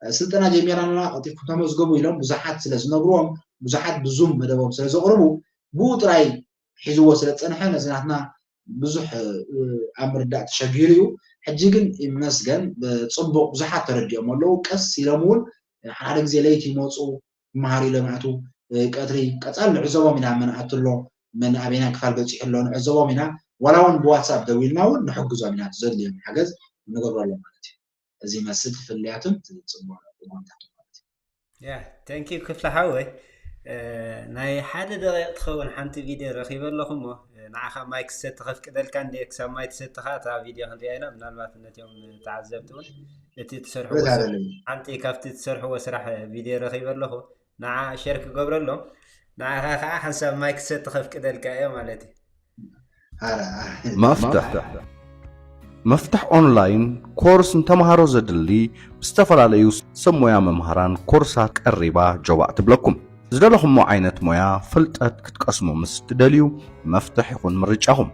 ስልጠና ጀሚራና ቀልጢፍኩም ተመዝገቡ ኢሎም ብዙሓት ስለ ዝነግርዎም፣ ብዙሓት ብዙም መደቦም ስለ ዘቕርቡ፣ ብኡ ጥራይ ሒዝዎ ስለ ዝፀንሐ ነዚ ናትና ብዙሕ ኣብ ምርዳእ ተሸጊሩ እዩ። ሕጂ ግን ይመስገን ብፅቡቅ ብዙሓት ተረዲኦም ኣለዉ። ቀስ ኢሎም እውን ሓደ ግዜ ለይቲ ይመፁ፣ ይመሃሩ ኢሎም ኣቱ ቀትሪ ቀፃል ንዕዘቦም ኢና። መን ኣቱ ኣሎ፣ መን ኣበይና ክፋል በፂሑ ኣሎ ንዕዘቦም ኢና። ዋላ እውን ብዋትሳፕ ደዊልና እውን ንሕግዞም ኢና። ዘድልዮም ሓገዝ ንገብረሎም ማለት እዩ። እዚ መስል ፍልያቱን ፅቡቅ ጎንታቱ ማለት እዩ። ያ ተንኪ ክፍለ ሓወይ፣ ናይ ሓደ ደቂቕ ትኸውን ሓንቲ ቪድዮ ረኺበ ኣለኹ እሞ ንዓኻ ማይክ ሰቲ ከፍቅደልካ እንደ ክሳብ ማይ ትሰትኻ እታ ቪድዮ ክንሪኣ ኢና። ምናልባት ነቲኦም ተዓዘብቲ እውን እቲ ትሰርሕዎ ሓንቲ ካብቲ ትሰርሕዎ ስራሕ ቪድዮ ረኺበ ኣለኹ። ንዓ ሸር ክገብረሎም፣ ንዓኻ ከዓ ሓንሳብ ማይክ ሰቲ ከፍቅደልካ እዮ ማለት እዩ። መፍትሕ መፍትሕ ኦንላይን ኮርስ ንተምሃሮ ዘድሊ ብዝተፈላለዩ ሰብ ሞያ መምሃራን ኮርሳት ቀሪባ ጆባእ ትብለኩም። ዝደለኹሞ ዓይነት ሞያ ፍልጠት ክትቀስሙ ምስ ትደልዩ መፍትሕ ይኹን ምርጫኹም።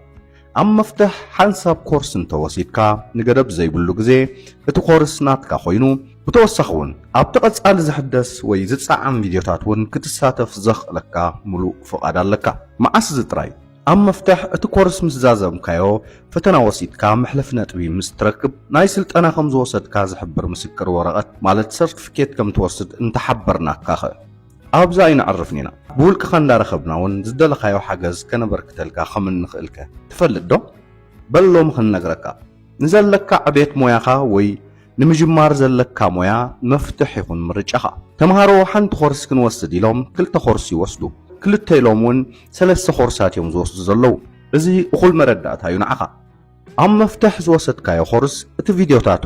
ኣብ መፍትሕ ሓንሳብ ኮርስ እንተወሲድካ ንገደብ ዘይብሉ ግዜ እቲ ኮርስ ናትካ ኮይኑ፣ ብተወሳኺ እውን ኣብቲ ቀፃሊ ዝሕደስ ወይ ዝፀዓም ቪድዮታት እውን ክትሳተፍ ዘኽእለካ ሙሉእ ፍቓድ ኣለካ። መዓስ እዚ ጥራይ ኣብ መፍትሕ እቲ ኮርስ ምስ ዛዘምካዮ ፈተና ወሲድካ መሕለፊ ነጥቢ ምስ ትረክብ ናይ ስልጠና ከም ዝወሰድካ ዝሕብር ምስክር ወረቐት ማለት ሰርቲፊኬት ከም ትወስድ እንተሓበርናካኸ? ኣብዚ ኣይነዕርፍን ኢና። ብውልቅኻ እንዳረኸብና እውን ዝደለኻዮ ሓገዝ ከነበርክተልካ ከም እንኽእልከ ትፈልጥ ዶ? በል ሎሚ ክንነግረካ። ንዘለካ ዕቤት ሞያኻ ወይ ንምጅማር ዘለካ ሞያ መፍትሕ ይኹን ምርጫኻ። ተምሃሮ ሓንቲ ኮርስ ክንወስድ ኢሎም ክልተ ኮርስ ይወስዱ። ክልተ ኢሎም እውን ሰለስተ ኮርሳት እዮም ዝወስዱ ዘለዉ። እዚ እኹል መረዳእታ እዩ ንዓኻ። ኣብ መፍትሕ ዝወሰድካዮ ኮርስ እቲ ቪድዮታቱ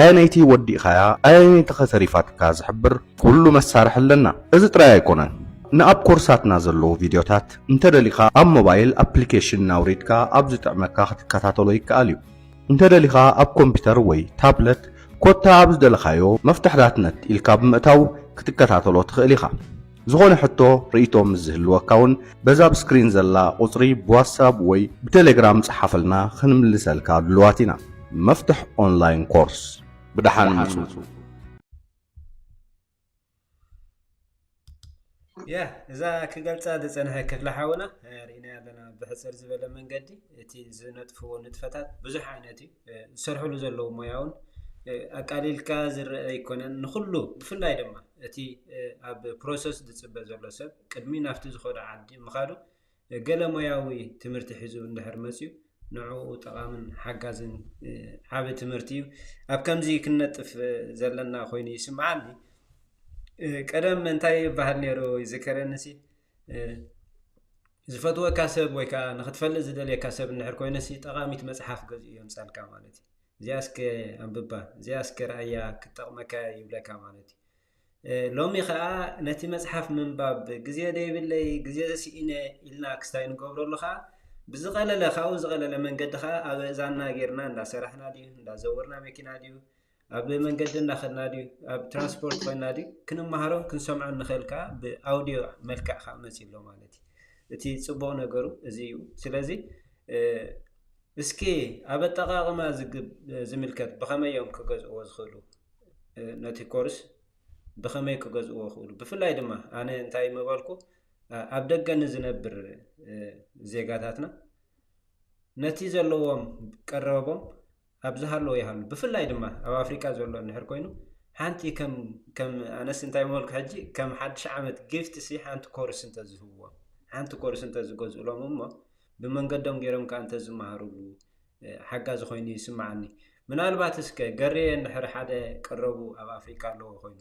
ኣየነይቲ ወዲእኻያ ኣየነይቲ ከተሪፋትካ ዝሕብር ኩሉ መሳርሒ ኣለና። እዚ ጥራይ ኣይኮነን፣ ንኣብ ኮርሳትና ዘለዉ ቪድዮታት እንተደሊኻ ኣብ ሞባይል ኣፕሊኬሽን ናውሪድካ ኣብ ዝጥዕመካ ክትከታተሎ ይከኣል እዩ። እንተደሊኻ ኣብ ኮምፒውተር ወይ ታብለት ኮታ ኣብ ዝደለኻዮ መፍትሕታት ነት ኢልካ ብምእታው ክትከታተሎ ትኽእል ኢኻ። ዝኾነ ሕቶ ርእይቶ ምስ ዝህልወካ እውን በዛ ኣብ ስክሪን ዘላ ቁፅሪ ብዋትሳፕ ወይ ብቴሌግራም ፀሓፈልና ክንምልሰልካ ድልዋት ኢና። መፍትሕ ኦንላይን ኮርስ። ብደሓን ምፁ። ያ እዛ ክገልፃ ዝፀንሐ ክፍለ ሓውና ርኢና ኣለና። ብሕፅር ዝበለ መንገዲ እቲ ዝነጥፍዎ ንጥፈታት ብዙሕ ዓይነት እዩ። ዝሰርሕሉ ዘለዉ ሞያውን ኣቃሊልካ ዝረአ ኣይኮነን። ንኩሉ ብፍላይ ድማ እቲ ኣብ ፕሮሰስ ዝፅበ ዘሎ ሰብ ቅድሚ ናብቲ ዝኸዶ ዓዲ ምኻዱ ገለ ሞያዊ ትምህርቲ ሒዙ እንድሕር መፅዩ ንዕኡ ጠቓምን ሓጋዝን ዓቢ ትምህርቲ እዩ። ኣብ ከምዚ ክንነጥፍ ዘለና ኮይኑ ይስምዓኒ። ቀደም እንታይ ይበሃል ነይሩ ይዝከረኒ ሲ ዝፈትወካ ሰብ ወይ ከዓ ንክትፈልጥ ዝደልየካ ሰብ እንድሕር ኮይነ ሲ ጠቓሚት መፅሓፍ ገዚኡ የምፃልካ ማለት እዩ። እዚኣ እስከ ኣንብባ፣ እዚኣ እስከ ረኣያ ክትጠቕመካ ይብለካ ማለት እዩ። ሎሚ ከዓ ነቲ መፅሓፍ ምንባብ ግዜ ደይብለይ፣ ግዜ ስኢነ ኢልና ክስታይ ንገብረሉ ከዓ ብዝቐለለ ካብኡ ዝቐለለ መንገዲ ከዓ ኣብ እዛና ጌርና እንዳሰራሕና ድዩ እንዳዘወርና መኪና ድዩ ኣብ መንገዲ እናኸድና ድዩ ኣብ ትራንስፖርት ኮይና ድዩ ክንመሃሮን ክንሰምዖን ንኽእል ከዓ ብኣውዲዮ መልክዕ ከዓ መፂ ኣሎ ማለት እዩ። እቲ ፅቡቕ ነገሩ እዚ እዩ። ስለዚ እስኪ ኣብ ኣጠቓቕማ ዝምልከት ብኸመይ እዮም ክገዝእዎ ዝኽእሉ? ነቲ ኮርስ ብኸመይ ክገዝእዎ ይኽእሉ? ብፍላይ ድማ ኣነ እንታይ ምበልኩ ኣብ ደገ ንዝነብር ዜጋታትና ነቲ ዘለዎም ቀረቦም ኣብ ዝሃለዎ ይሃሉ። ብፍላይ ድማ ኣብ ኣፍሪቃ ዘሎ እንድሕር ኮይኑ ሓንቲ ከም ኣነስ እንታይ ምበልኩ ሕጂ ከም ሓድሽ ዓመት ጊፍት ሲ ሓንቲ ኮርስ እንተዝህብዎም ሓንቲ ኮርስ እንተዝገዝእሎም እሞ ብመንገዶም ገይሮም ከዓ እንተዝመሃርሉ ሓጋዚ ኮይኑ ይስምዓኒ። ምናልባት እስከ ገሬ እንድሕር ሓደ ቀረቡ ኣብ ኣፍሪካ ኣለዎ ኮይኑ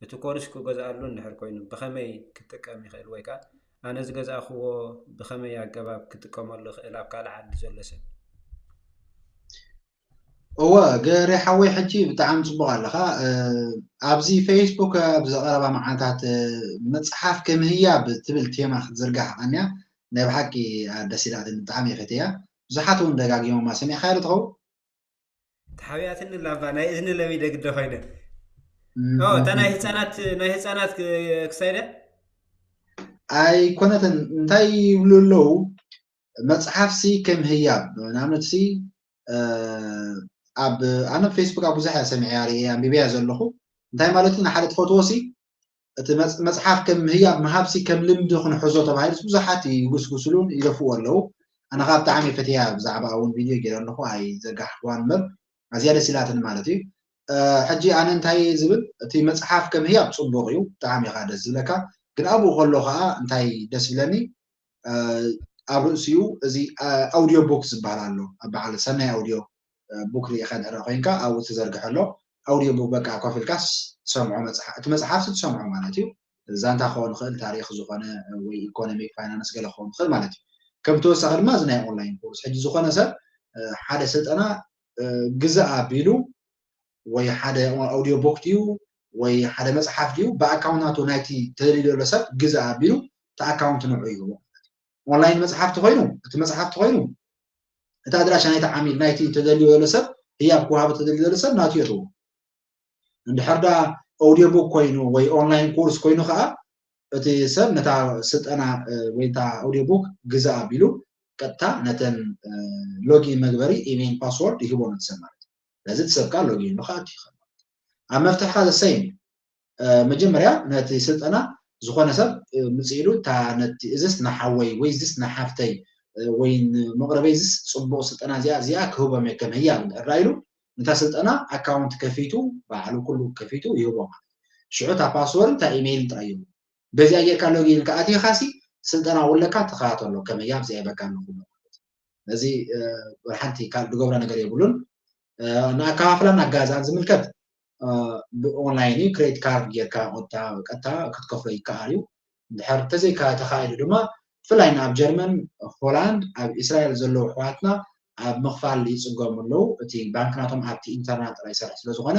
እቲ ኮርስ ክገዝኣሉ እንድሕር ኮይኑ ብኸመይ ክጥቀም ይኽእል ወይ ከዓ ኣነ ዝገዛእክዎ ብኸመይ ኣገባብ ክጥቀመሉ ይኽእል ኣብ ካልእ ዓዲ ዘሎ ሰብ? እወ ገሬ ሓወይ ሕጂ ብጣዕሚ ፅቡቅ ኣለኻ። ኣብዚ ፌስቡክ ኣብዚ ቀረባ መዓልታት መፅሓፍ ከምህያብ ትብል ቴማ ክትዝርጋሕ ቀንያ ናይ ብሓቂ ደስ ኢላትኒ፣ ብጣዕሚ እየ ፈትያ። ብዙሓት እውን ደጋጊሞማ። ሰሚዕካያ ዶ ትኸውን? ተሓቢኣትኒ ላባ ናይ እዝኒ ለሚደ ግደ ኮይነ እታ ናይ ህፃናት ናይ ህፃናት ክሳይደ ኣይኮነትን። እንታይ ይብሉ ኣለዉ? መፅሓፍሲ ከም ህያብ ንኣብነትሲ ኣብ ኣነ ፌስቡክ ኣብ ብዙሕ እያ ሰሚዐያ ርእየ ኣንቢበያ ዘለኹ። እንታይ ማለት እዩ? ንሓደ ትፈትዎ ሲ እቲ መጽ- መጽሓፍ ከም ህያብ ምሃብ ሲ ከም ልምዲ ክንሕዞ ተባሂሉ ብዙሓት ይጉስጉስሉን ይለፍዎ ኣለዉ። ኣነ ከዓ ብጣዕሚ ፈትያ ብዛዕባ እውን ቪድዮ ገይረ ኣለኹ ኣይዘጋሕክዋን እምበር ኣዝያ ደስ ኢላትኒ ማለት እዩ። ሕጂ ኣነ እንታይ ዝብል እቲ መጽሓፍ ከም ህያብ ጽቡቕ እዩ ብጣዕሚ ኢኻ ደስ ዝብለካ። ግን ኣብኡ ከሎ ከዓ እንታይ ደስ ዝብለኒ ኣብ ርእሲኡ እዚ ኣውዲዮ ቡክ ዝበሃል ኣሎ ኣብ በዓል ሰናይ ኣውዲዮ ቡክ ሪኢኻ ድሕሪ ኮይንካ ኣብኡ ተዘርግሐ ኣሎ። ኣውዲዮ ቡክ በቃ ኮፍ ኢልካ ትሰምዖ መፅሓፍ እቲ መፅሓፍ ትሰምዖ ማለት እዩ። ዛንታ ክኸውን ይኽእል ታሪክ ዝኾነ ወይ ኢኮኖሚክ ፋይናንስ ገለ ክኸውን ይኽእል ማለት እዩ። ከም ተወሳኺ ድማ እዚ ናይ ኦንላይን ኮርስ ሕጂ ዝኾነ ሰብ ሓደ ስልጠና ግዛእ ኣቢሉ ወይ ሓደ ኣውዲዮ ቡክ ድዩ ወይ ሓደ መፅሓፍ ድዩ ብኣካውንት ናቱ ናይቲ ተደልዩ ዘሎ ሰብ ግዛእ ኣቢሉ እቲ ኣካውንት ንዑ ይህቦ። ኦንላይን መፅሓፍ ተኮይኑ እቲ መፅሓፍ ተኮይኑ እቲ ኣድራሻ ናይቲ ዓሚል ናይቲ ተደልዩ ዘሎ ሰብ ህያብ ክወሃቦ ተደልዩ ዘሎ ሰብ ናቱ የእትዎ። እንድሕር ዳ ኦዲዮ ቡክ ኮይኑ ወይ ኦንላይን ኮርስ ኮይኑ ከዓ እቲ ሰብ ነታ ስልጠና ወይ ታ ኦዲዮ ቡክ ግዛእ ኣቢሉ ቀጥታ ነተን ሎጊን መግበሪ ኢሜይል ፓስወርድ ይህቦ ነቲ ሰብ ማለት እዩ። ስለዚ እቲ ሰብ ከዓ ሎጊን ኢሉ ክኣቱ ይኽእል ማለት እዩ። ኣብ መፍትሕካ ዘሰይም መጀመርያ ነቲ ስልጠና ዝኾነ ሰብ ምፅእ ኢሉ እታ ነቲ እዝስ ንሓወይ ወይ እዝስ ንሓፍተይ ወይ ንመቕረበይ እዝስ ፅቡቕ ስልጠና እዚኣ እዚኣ ክህቦም እየ ከም ህያብ እንድሕር ኢሉ ነታ ስልጠና ኣካውንት ከፊቱ ባዕሉ ኩሉ ከፊቱ ይህቦ ማለት እዩ። ሽዑ እታ ፓስወርድ እታ ኢሜይል ጥራይ ይህቦ። በዚኣ ጌርካ ሎጊን ኢልካ ኣቲኻሲ ስልጠና ውለካ ተኸታተሎ ከም ህያብ እዚኣ ይበካ ኣለኹ። እዚ ሓንቲ ካልእ ዝገብሮ ነገር የብሉን። ንኣከፋፍላን ኣጋዛን ዝምልከት ብኦንላይን እዩ። ክሬዲት ካርድ ጌርካ ቀጥታ ክትከፍሎ ይከኣል እዩ። እንድሕር ተዘይካ ተኻኢሉ ድማ ብፍላይ ኣብ ጀርመን፣ ሆላንድ፣ ኣብ እስራኤል ዘለዉ ኣሕዋትና ኣብ ምኽፋል ይፅገሙ ኣለዉ። እቲ ባንክ ናቶም ኣብቲ ኢንተርናል ጥራይ ይሰርሕ ስለዝኾነ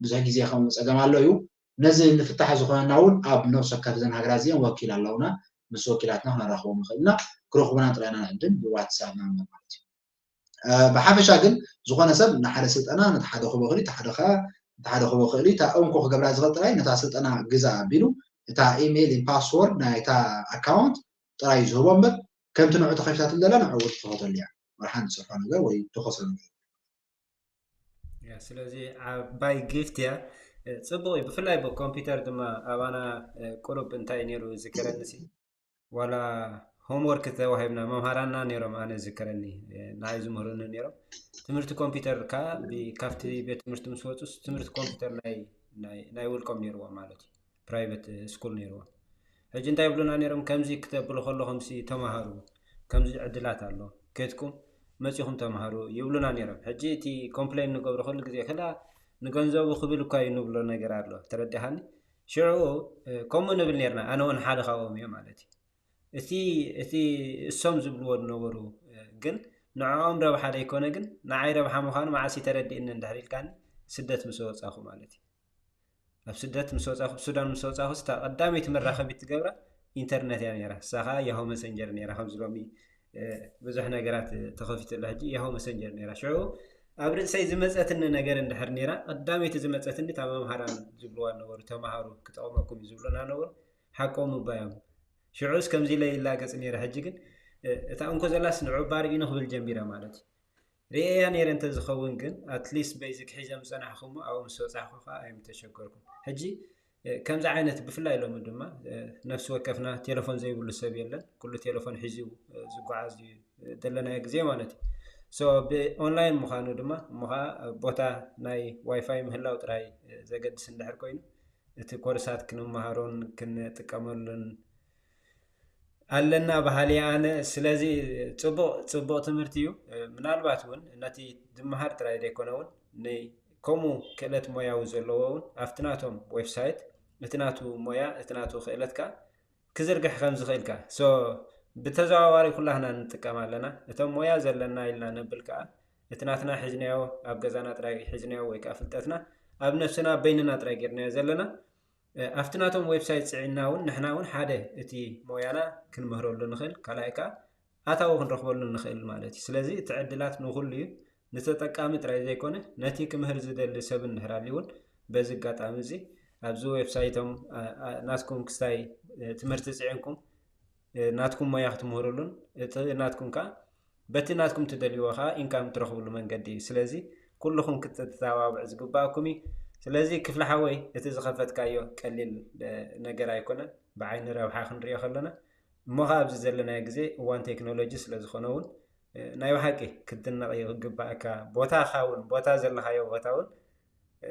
ብዙሕ ግዜ ከምኡ ፀገም ኣሎ እዩ። ነዚ ንፍታሕ ዝኾነና እውን ኣብ ነፍሲ ወከፍ እዘን ሃገራት እዚአን ወኪል ኣለውና። ምስ ወኪላትና ክነራኽቦም ንኽእል ኢና። ክረኽቡና ጥራይ ኢና ንዕድም ብዋትሳፕ ናምበር ማለት እዩ። ብሓፈሻ ግን ዝኾነ ሰብ ንሓደ ስልጠና ነቲ ሓደ ክቦ ክእል እቲ ሓደ ከ እቲ ሓደ ክቦ ክእል እታ እንኮ ክገብራ ዝኽእል ጥራይ ነታ ስልጠና ግዛ ኣቢሉ እታ ኢሜይል ፓስወርድ ናይታ ኣካውንት ጥራይ ዝህቦ እምበር ከምቲ ንዑ ተኸፊታትሉ ዘላ ንዕኡ ትኸፈተሉ እያ። ወላ ሓንቲ ዝሰርሖ ነገር ወይ ትኸስሮ ነገር ስለዚ ዓባይ ጊፍት እያ። ፅቡቅ እዩ። ብፍላይ ብኮምፒውተር ድማ ኣባና ቁሩብ እንታይ ነይሩ ዝከረኒ ሲ ዋላ ሆምወርክ ተዋሂብና መምሃራና ነይሮም ኣነ ዝከረኒ ንዓይ ዝምህሩኒ ነይሮም። ትምህርቲ ኮምፒውተር ከዓ ካብቲ ቤት ትምህርቲ ምስ ወፁ ትምህርቲ ኮምፒውተር ናይ ውልቆም ነይርዎም ማለት እዩ። ፕራይቨት ስኩል ነይርዎም። ሕጂ እንታይ ይብሉና ነይሮም? ከምዚ ክተብሉ ከለኹም ሲ ተማሃሩ፣ ከምዚ ዕድላት ኣሎ፣ ከድኩም መፂኹም ተማሃሩ ይብሉና ነይሮም። ሕጂ እቲ ኮምፕሌን ንገብሮ ኩሉ ግዜ ክላ ንገንዘቡ ክብል እኳ እዩ ንብሎ ነገር ኣሎ። ተረዲኻኒ? ሽዑ ከምኡ ንብል ነርና። ኣነ እውን ሓደ ካብኦም እየ ማለት እዩ። እቲ እቲ እሶም ዝብልዎ ዝነበሩ ግን ንዕኦም ረብሓ ዘይኮነ ግን ንዓይ ረብሓ ምዃኑ መዓስ ተረዲእኒ እንድሕር ኢልካኒ ስደት ምስ ወፃኹ ማለት እዩ። ኣብ ስደት ምስ ወፃኹ ሱዳን ምስ ወፃኹ ስታ ቀዳመይቲ መራኸቢት ትገብራ ኢንተርነት እያ ነራ። እሳ ከዓ ያሆ መሰንጀር ነራ ከምዚ ሎሚ ብዙሕ ነገራት ተኸፊትላ ሕጂ ያሆ መሰንጀር ነራ። ሽዑ ኣብ ርእሰይ ዝመፀትኒ ነገር እንድሕር ነራ ቀዳመይቲ ዝመፀትኒ እታ መምሃራን ዝብልዋ ነበሩ ተምሃሩ ክጠቕመኩም እዩ ዝብሉና ነበሩ። ሓቆም እባ እዮም። ሽዑስ ከምዚ ኢለ ይላገፅ ነይረ። ሕጂ ግን እታ እንኮ ዘላስ ንዑ ባርኢኑ ክብል ጀሚረ ማለት እዩ። ርእየያ ነይረ እንተዝኸውን ግን ኣትሊስት ቤዚክ ሒዘ ምፀናሕኹሞ ኣብኡ ምስ በፃሕኩ ከዓ ኣይምተሸገርኩም። ሕጂ ከምዚ ዓይነት ብፍላይ ሎሚ ድማ ነፍሲ ወከፍና ቴሌፎን ዘይብሉ ሰብ የለን። ኩሉ ቴሌፎን ሒዙ ዝጓዓዝ እዩ ዘለናዮ ግዜ ማለት እዩ። ሶ ብኦንላይን ምዃኑ ድማ እሞ ከዓ ቦታ ናይ ዋይፋይ ምህላው ጥራይ ዘገድስ እንድሕር ኮይኑ እቲ ኮርሳት ክንመሃሮን ክንጥቀመሉን ኣለና በሃሊ ኣነ። ስለዚ ጽቡቕ፣ ጽቡቕ ትምህርቲ እዩ። ምናልባት እውን ነቲ ዝመሃር ጥራይ ዘይኮነ እውን ን-፣ ከምኡ ክእለት ሞያዊ ዘለዎ እውን ኣብቲ ናቶም ዌብሳይት እቲ ናቱ ሞያ፣ እቲ ናቱ ክእለት ከኣ ክዝርግሕ ከም ዝኽእል ከኣ። So ብተዘዋዋሪ ኩላህና ንጥቀም ኣለና። እቶም ሞያ ዘለና ኢልና ነብል ከኣ እቲ ናትና ሒዝናዮ፣ ኣብ ገዛና ጥራይ ሒዝናዮ ወይ ከኣ ፍልጠትና ኣብ ነፍስና በይንና ጥራይ ጌርናዮ ዘለና። እ፣ ኣብቲ ናቶም ዌብሳይት ጽዒና እውን ንሕና እውን ሓደ እቲ ሞያና ክንምህረሉ ንኽእል፣ ካልኣይ ከኣ ኣታዊ ክንረኽበሉ ንኽእል ማለት እዩ። ስለዚ እቲ ዕድላት ንኹሉ እዩ፣ ንተጠቃሚ ጥራይ ዘይኮነ ነቲ ክምህር ዝደሊ ሰብ እንድሕር ኣልዩ እውን በዚ ኣጋጣሚ እዚ ኣብዚ ዌብሳይቶም፣ ኣ፣ ኣ፣ ናትኩም ክስታይ፣ እ፣ ትምህርቲ ጽዒንኩም፣ እ፣ ናትኩም ሞያ ክትምህሩሉን እቲ ናትኩም ከኣ በቲ ናትኩም ትደልይዎ ከኣ ኢንካም ትረኽብሉ መንገዲ እዩ። ስለዚ ኩልኹም ክትተባብዑ ዝግባኣኩም እዩ። ስለዚ ክፍሊ ሓወይ እቲ ዝኸፈትካዮ ቀሊል፣ እ፣ ነገር ኣይኮነን። ብዓይኒ ረብሓ ክንሪኦ ከለና እሞ ከኣ ኣብዚ ዘለናዮ ግዜ እዋን ቴክኖሎጂ ስለ ዝኾነ እውን፣ እ፣ ናይ ብሓቂ ክትድነቕ እዩ ክግባኣካ። ቦታኻ እውን፣ ቦታ ዘለኻዮ ቦታ እውን፣ እ፣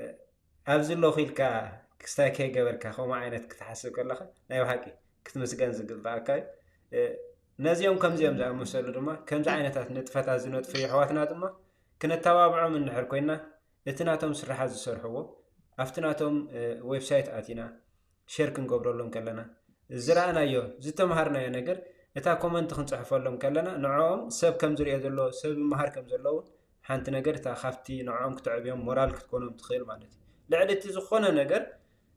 ኣብዚ ኣለኹ ኢልካ ክስታይ ከይገበርካ ከምኡ ዓይነት ክትሓስብ ከለኻ ናይ ብሓቂ ክትምስገን ዝግባኣካ እዩ። እ፣ ነዚኦም ከምዚኦም ዝኣመሰሉ ድማ ከምዚ ዓይነታት ንጥፈታት ዝነጥፉ የሕዋትና ድማ ክነተባብዖም እንድሕር ኮይና እቲ ናቶም ስራሓት ዝሰርሕዎ ኣብቲ ናቶም፣ እ፣ ዌብሳይት ኣቲና ሼር ክንገብረሎም ከለና ዝረኣናዮ ዝተምሃርናዮ ነገር እታ ኮመንት ክንጽሕፈሎም ከለና ንዕኦም ሰብ ከም ዝሪኦ ዘሎ ሰብ ይመሃር ከም ዘለውን ሓንቲ ነገር እታ ካብቲ ንዕኦም ክተዕብዮም ሞራል ክትኮኖም ትኽእል ማለት እዩ። ልዕሊ እቲ ዝኾነ ነገር፣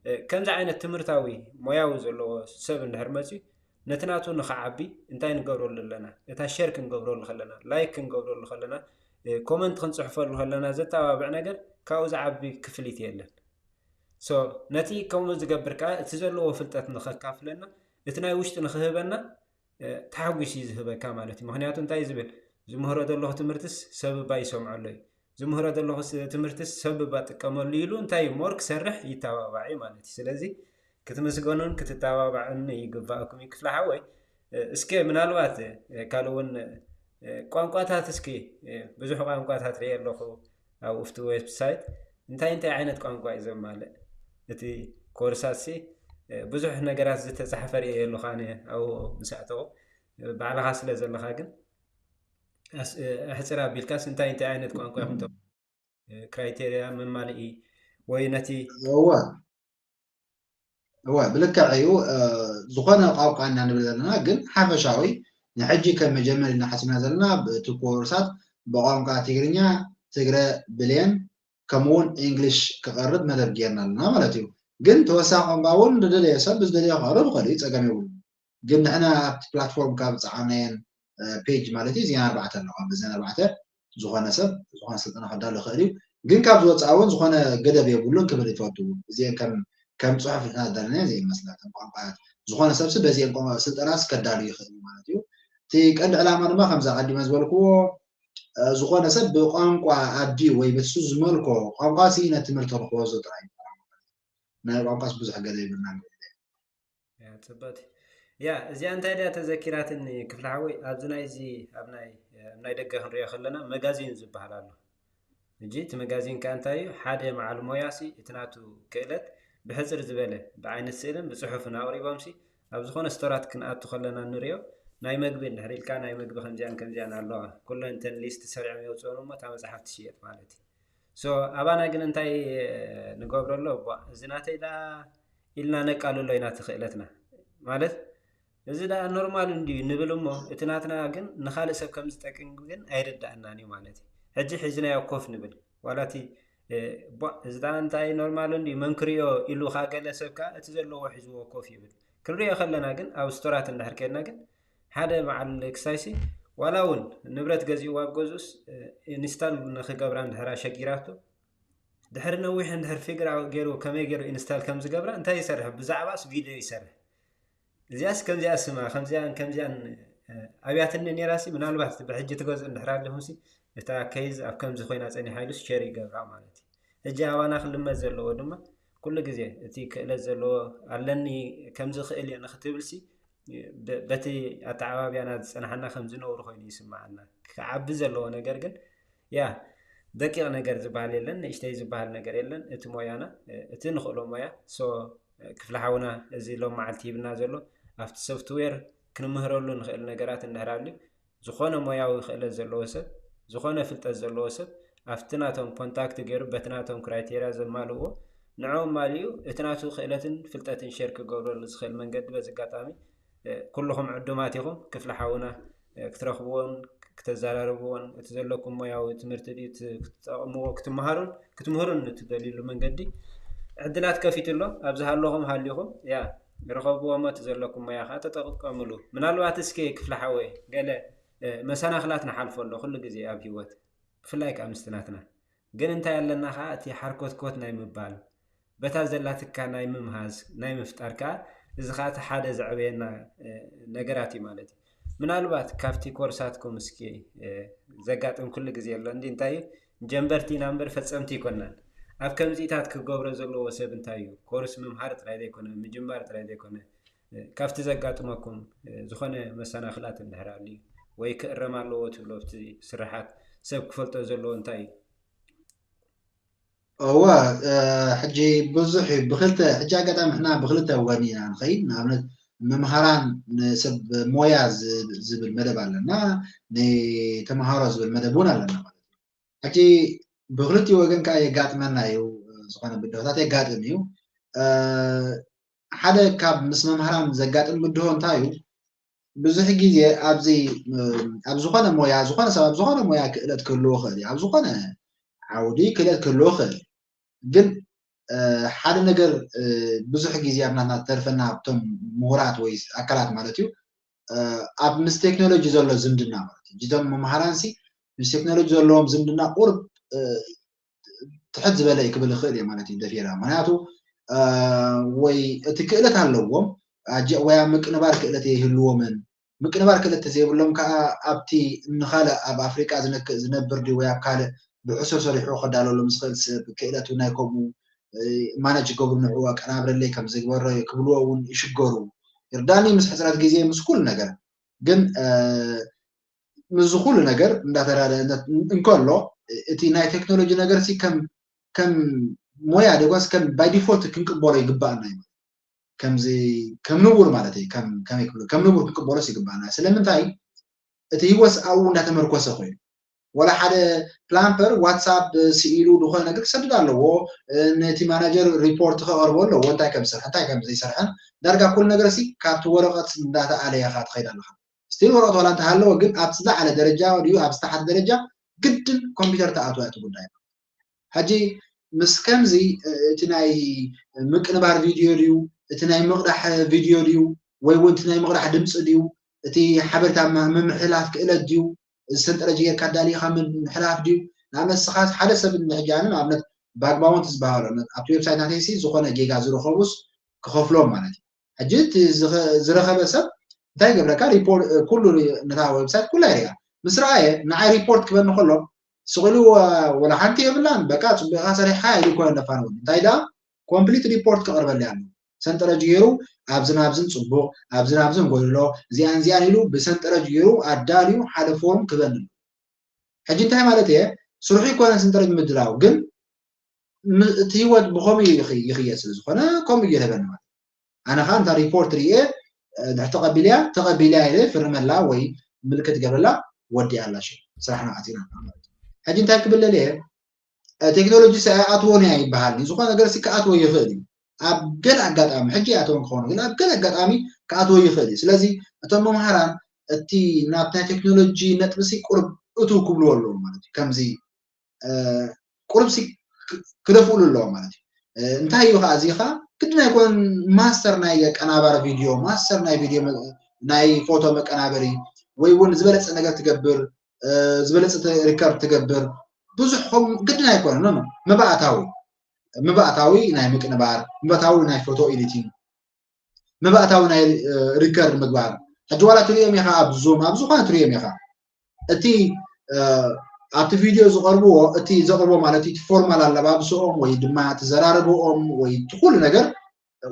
እ፣ ከምዚ ዓይነት ትምህርታዊ ሞያዊ ዘለዎ ሰብ እንድሕር መፅዩ ነቲ ናቱ ንኽዓቢ እንታይ ንገብረሉ ኣለና? እታ ሼር ክንገብረሉ ከለና፣ ላይክ ክንገብረሉ ከለና፣ እ፣ ኮመንት ክንፅሕፈሉ ከለና ዘተባብዕ ነገር ካብኡ ዝዓቢ ክፍሊት የለን። So ነቲ ከምኡ ዝገብር ከኣ እቲ ዘለዎ ፍልጠት ንኸካፍለና፣ እቲ ናይ ውሽጢ ንኽህበና፣ እ፣ ተሓጒስ እዩ ዝህበካ ማለት እዩ። ምኽንያቱ እንታይ እዩ ዝብል? ዝምህሮ ዘለኹ ትምህርትስ ሰብ እባ ይሰምዖ ኣሎ እዩ። ዝምህሮ ዘለኹ ስ-፣ ትምህርትስ ሰብ እባ ጥቀመሉ ኢሉ እንታይ እዩ ሞር ክሰርሕ ይተባባዕ እዩ ማለት እዩ። ስለዚ ክትምስገኑን ክትተባባዑን ይግባእኩም እዩ ክፍለ ሓወይ። እ፣ እስከ ምናልባት፣ እ፣ ካልእ እውን፣ እ፣ ቋንቋታት እስኪ፣ እ፣ ብዙሕ ቋንቋታት ሪኤ ኣለኹ ኣብ ኡፍቲ ዌብሳይት። እንታይ እንታይ ዓይነት ቋንቋ እዩ ዘማልእ? እቲ ኮርሳት ሲ፣ እ፣ ብዙሕ ነገራት ዝተጻሕፈ ሪኤ ኣለኹ ኣነ ኣብኡ ምስ ኣተኹ። እ፣ ባዕልኻ ስለ ዘለኻ ግን ኣስ-፣ እ፣ ኣሕጽር ኣቢልካስ እንታይ እንታይ ዓይነት ቋንቋ ኢኹም ተ-፣ እ፣ ክራይቴርያ መማልኢ ወይ ነቲ እወ። እወ፣ ብልክዕ እዩ። እ፣ ዝኾነ ቋንቋ ኢና ንብል ዘለና፣ ግን ሓፈሻዊ ንሕጂ ከም መጀመሪ እናሓስብና ዘለና ብቲ ኮርሳት ብቋንቋ ትግርኛ፣ ትግረ ብሌን፣ ከምኡ እውን እንግሊሽ ክቐርብ መደብ ጌርና ኣለና ማለት እዩ። ግን ተወሳኺ ቋንቋ እውን ዝደለየ ሰብ ብዝደለዮ ክቐርብ ይኽእል እዩ፣ ጸገም የብሉን። ግን ንሕና ኣብቲ ፕላትፎርም ካብ ዝጸዓናየን፣ እ፣ ፔጅ ማለት እዩ፣ እዚኣን ኣርባዕተ ኣለዋ። በዘን ኣርባዕተ ዝኾነ ሰብ ዝኾነ ስልጠና ከዳሉ ይኽእል እዩ። ግን ካብ ዝወፅኣ እውን ዝኾነ ገደብ የብሉን ክብል ይፈቱ። እዚአን ከም፣ ከም ፅሑፍ ኢና ዘለና እዚአን መስላ ከም ቋንቋ ዝኾነ ሰብሲ በዚአን ቋንቋ ስልጠናስ ከዳሉ ይኽእል እዩ ማለት እዩ። እቲ ቀንዲ ዕላማ ድማ ከምዚ ኣቐዲመ ዝበልክዎ፣ እ፣ ዝኾነ ሰብ ብቋንቋ ኣዲ ወይ በሱ ዝመልኮ ቋንቋ ሲ ነቲ ትምህርቲ ክወስዶ ጥራይ እዩ። ናይ ቋንቋስ ብዙሕ ገለ ይብልና። ያ፣ ጽብቕቲ። ያ፣ እዚኣ እንታይ ድያ ተዘኪራትኒ ክፍለ ሓወይ፣ ኣብዚ ናይዚ ኣብ ናይ፣ ኣብ ናይ ደገ ክንሪኦ ከለና መጋዚን ዝበሃል ኣሎ። ሕጂ እቲ መጋዚን ከኣ እንታይ እዩ? ሓደ መዓል ሞያሲ እቲ ናቱ ክእለት ብሕጽር ዝበለ ብዓይነት ስእልን ብጽሑፍን ኣቕሪቦምሲ ኣብ ዝኾነ ስቶራት ክንኣቱ ከለና ንሪኦ። ናይ መግቢ እንድሕር ኢልካ ናይ መግቢ ከምዚኣን ከምዚኣን ኣለዋ። ኩለን እተን ሊስት ሰሪዖም የውፅኦን እሞ እታ መጽሓፍ ትሽየጥ ማለት እዩ። So ኣባና ግን እንታይ ንገብሮ ኣሎ? ቧ፣ እዚ ናተይ ደኣ ኢልና ነቃልሎ ኢና እቲ ክእለትና። ማለት እዚ ደኣ ኖርማል እንድዩ ንብል እሞ እቲ ናትና ግን ንኻልእ ሰብ ከም ዝጠቅም ግን ኣይርድኣናን እዩ ማለት እዩ። ሕጂ ሒዝናዮ ኮፍ ንብል። ዋላ እቲ፣ እ፣ ቧ፣ እዚ ደኣ እንታይ ኖርማል እንድዩ መን ክርእዮ ኢሉ ከኣ ገለ ሰብ ከኣ እቲ ዘለዎ ሒዝዎ ኮፍ ይብል። ክንሪኦ ከለና ግን ኣብ ስቶራት እንድሕር ከድና ግን ሓደ መዓል ክሳይሲ ዋላ እውን ንብረት ገዚእዎ ኣብ ገዝኡስ፣ እ፣ ኢንስታል ንኽገብራ እንድሕር ኣሸጊራቶ ድሕሪ ነዊሕ እንድሕር ፊግር ኣውት ገይሩ ከመይ ገይሩ ኢንስታል ከም ዝገብራ እንታይ ይሰርሕ? ብዛዕባስ ቪድዮ ይሰርሕ። እዚኣስ ከምዚኣ ስማ፣ ከምዚኣን ከምዚኣን፣ እ፣ ኣብያትኒ ነይራሲ ምናልባት ብሕጂ ትገዝኡ እንድሕር ኣለኹምሲ እታ ኬዝ ኣብ ከምዚ ኮይና ጸኒሓ ኢሉስ ሸር ይገብራ ማለት እዩ። ሕጂ ኣባና ክልመድ ዘለዎ ድማ ኩሉ ግዜ እቲ ክእለት ዘለዎ ኣለኒ ከምዚ ክእል እየ ንክትብልሲ በ-፣ በቲ ኣተዓባብያና ዝጸናሓና ከም ዝነውሪ ኮይኑ ይስምዓና። ክዓቢ ዘለዎ ነገር ግን ያ ደቂቕ ነገር ዝበሃል የለን፣ ንእሽተይ ዝበሃል ነገር የለን። እቲ ሞያና፣ እ፣ እቲ ንኽእሎ ሞያ። So፣ እ፣ ክፍለ ሓውና እዚ ሎም መዓልቲ ሂብና ዘሎ ኣብቲ ሶፍትዌር ክንምህረሉ ንኽእል ነገራት እንድሕር ኣልዩ፣ ዝኾነ ሞያዊ ክእለት ዘለዎ ሰብ፣ ዝኾነ ፍልጠት ዘለዎ ሰብ ኣብቲ ናቶም ኮንታክት ገይሩ በቲ ናቶም ክራይቴርያ ዘማልእዎ ንዕኦም ማሊኡ እቲ ናቱ ክእለትን ፍልጠትን ሼር ክገብረሉ ዝኽእል መንገዲ በዚ ኣጋጣሚ ኩልኹም ዕዱማት ኢኹም። ክፍሊ ሓውና ክትረኽብዎን ክተዘራርብዎን እቲ ዘለኩም ሞያዊ ትምህርቲ ክትጠቕምዎ ክትመሃሩን ክትምህሩን እትደልዩሉ መንገዲ ዕድላት ከፊቱ ኣሎ። ኣብ ዝሃለኹም ሃሊኹም ያ ርኸብዎ እሞ እቲ ዘለኩም ሞያ ከዓ ተጠቀምሉ። ምናልባት እስኪ ክፍሊ ሓወይ ገለ መሰናኽላት ንሓልፎ ኣሎ ኩሉ ግዜ ኣብ ህይወት ብፍላይ ከዓ ምስቲ ናትና ግን እንታይ ኣለና ከዓ እቲ ሓርኮትኮት ናይ ምባል በታ ዘላትካ ናይ ምምሃዝ ናይ ምፍጣር ከዓ እዚ ከዓ እቲ ሓደ ዘዕበየና ነገራት እዩ ማለት እዩ። ምናልባት ካብቲ ኮርሳትኩም እስኪ ዘጋጥም ኩሉ ግዜ ኣሎ እንዲ እንታይ እዩ ጀንበርቲ ኢና እምበር ፈፀምቲ ይኮናን። ኣብ ከምዚኢታት ክገብሮ ዘለዎ ሰብ እንታይ እዩ ኮርስ ምምሃር ጥራይ ዘይኮነ ምጅማር ጥራይ ዘይኮነ ካብቲ ዘጋጥመኩም ዝኾነ መሰናኽላት እንድሕር ኣልዩ ወይ ክእረም ኣለዎ ትብሎ ኣብቲ ስራሓት ሰብ ክፈልጦ ዘለዎ እንታይ እዩ? እወ ሕጂ ብዙሕ እዩ ብክልተ ሕጂ ኣጋጣሚ ንሕና ብክልተ ወገን ኢና ንኸይድ ንኣብነት መምሃራን ንሰብ ሞያ ዝብል መደብ ኣለና ንተምሃሮ ዝብል መደብ እውን ኣለና ማለት እዩ ሕጂ ብክልቲኡ ወገን ከዓ የጋጥመና እዩ ዝኾነ ብድሆታት የጋጥም እዩ ሓደ ካብ ምስ መምሃራን ዘጋጥም ብድሆ እንታይ እዩ ብዙሕ ግዜ ኣብዚ ኣብ ዝኾነ ሞያ ዝኾነ ሰብ ኣብ ዝኾነ ሞያ ክእለት ክህልዎ ይኽእል እዩ ኣብ ዝኾነ ዓውዲ ክእለት ክህልዎ ይኽእል ግን ሓደ ነገር ብዙሕ ግዜ ኣብ ናትና ተርፈና ኣብቶም ምሁራት ወይ ኣካላት ማለት እዩ ኣብ ምስ ቴክኖሎጂ ዘሎ ዝምድና ማለት እዩ እቶም መምሃራን ሲ ምስ ቴክኖሎጂ ዘለዎም ዝምድና ቁርብ ትሕት ዝበለ እዩ ክብል ይኽእል እየ ማለት እዩ ደፊራ ምክንያቱ ወይ እቲ ክእለት ኣለዎም ኣጀ ወይ ኣብ ምቅንባር ክእለት የህልዎምን ምቅንባር ክእለት ተዘይብሎም ከዓ ኣብቲ ንካልእ ኣብ ኣፍሪቃ ዝነብር ድዩ ወይ ኣብ ካልእ ብሕሱር ሰሪሑ ከዳለሎም ዝኽእል ሰብ ክእለት ናይ ከምኡ ማነጅ ክገብሩ ንዕኡ ኣቀናብረለይ ከም ዝግበሮ ክብልዎ እውን ይሽገሩ ይርዳኒ ምስ ሕፅረት ግዜ ምስ ኩሉ ነገር ግን ምስዚ ኩሉ ነገር እንዳተራደ እንከሎ እቲ ናይ ቴክኖሎጂ ነገር ሲ ከም ከም ሞያ ደጓስ ከም by default ክንቅበሎ ይግባኣና እዩ ከምዚ ከም ንቡር ማለት እዩ ከም ከመይ ክብሎ ከም ንቡር ክንቅበሎስ ይግባኣና ስለምንታይ እቲ ህይወት ኣብኡ እንዳተመርኮሰ ኮይኑ ወላ ሓደ ፕላምፐር ዋትሳፕ ስኢሉ ዝኾነ ነገር ክሰድድ ኣለዎ ነቲ ማናጀር ሪፖርት ከቐርቦ ኣለዎ እንታይ ከም ዝሰርሐ እንታይ ከም ዘይሰርሐን ዳርጋ ኩሉ ነገር ሲ ካብቲ ወረቐት እንዳተኣለየኻ ትኸይድ ኣለኻ ስቲል ወረቐት ዋላ እንተሃለወ ግን ኣብቲ ዝለዓለ ደረጃ ድዩ ኣብ ዝተሓተ ደረጃ ግድን ኮምፒውተር ተኣትዋ እቲ ጉዳይ ሕጂ ምስ ከምዚ እቲ ናይ ምቅንባር ቪድዮ ድዩ እቲ ናይ ምቕዳሕ ቪድዮ ድዩ ወይ እውን እቲ ናይ ምቕዳሕ ድምፂ ድዩ እቲ ሓበሬታ ምምሕላፍ ክእለት ድዩ እዚ ሰንጠረጅ ጌርካ ኣዳሊኻ ምምሕላፍ ድዩ ንኣብነት ስኻት ሓደ ሰብ ንሕጂ ኣነ ንኣብነት ባክባውንት ዝበሃሎ ኣብቲ ዌብሳይት ናተይ ሲ ዝኾነ ጌጋ ዝረኸቡስ ክኸፍሎም ማለት እዩ ሕጂ እቲ ዝረኸበ ሰብ እንታይ ይገብረካ ኩሉ ነታ ዌብሳይት ኩላ ይሪኣ ምስ ረኣየ ንዓይ ሪፖርት ክበኒ ከሎ ስቕ ኢሉ ወላ ሓንቲ የብላን በቃ ፅቡቕካ ሰሪሕካ ኢሉ ይኮነ ነፋንወኒ እንታይ ደኣ ኮምፕሊት ሪፖርት ክቐርበለይ ኣሎ ሰንጠረጅ ገይሩ ኣብዝን ኣብዝን ፅቡቕ ኣብዝን ኣብዝን ጎድሎ እዚኣን እዚኣን ኢሉ ብሰንጠረጅ ገይሩ ኣዳልዩ ሓደ ፎርም ክበኒ ሕጂ እንታይ ማለት እየ ስርሑ ይኮነ ሰንጠረጅ ምድላው ግን እቲ ህይወት ብኸምኡ ይኽየድ ስለ ዝኾነ ከምኡ እየ ተበኒ ማለት ኣነ ከዓ እንታ ሪፖርት ርየ ድሕር ተቐቢልያ ተቐቢልያ ኢለ ፍርመላ ወይ ምልክት ገብረላ ወዲኣ ኣላ ሽዑ ስራሕና ኣቲና ማለት እዩ ሕጂ እንታይ ክብል ደልየ ቴክኖሎጂ ኣይኣትዎን እያ ይበሃል ዝኾነ ነገር ሲ ክኣትዎ ይኽእል እዩ ኣብ ገለ ኣጋጣሚ ሕጂ ኣይኣተወን ክኸውን ግን ኣብ ገለ ኣጋጣሚ ክኣትዎ ይኽእል እዩ ስለዚ እቶም መምሃራን እቲ ናብ ናይ ቴክኖሎጂ ነጥቢ ሲ ቁርብ እቱ ክብልዎ ኣለዎም ማለት እዩ ከምዚ ቁርብ ሲ ክደፍኡሉ ኣለዎም ማለት እዩ እንታይ እዩ ከዓ እዚ ከዓ ግድን ኣይኮነን ማስተር ናይ ኣቀናባሪ ቪድዮ ማስተር ናይ ቪድዮ ናይ ፎቶ መቀናበሪ ወይ እውን ዝበለፀ ነገር ትገብር ዝበለፀ ሪከርድ ትገብር ብዙሕ ግድን ኣይኮነን መባእታዊ መባእታዊ ናይ ምቅንባር መባእታዊ ናይ ፎቶ ኤዲቲንግ መባእታዊ ናይ ሪከርድ ምግባር ሕጂ ዋላ ትሪኦም ኢኻ ኣብ ዙም ኣብ ዝኾነ ትሪኦም ኢኻ እቲ ኣብቲ ቪድዮ ዝቐርብዎ እቲ ዘቕርቦ ማለት እቲ ፎርማል ኣለባብስኦም ወይ ድማ ተዘራርብኦም ወይ እቲ ኩሉ ነገር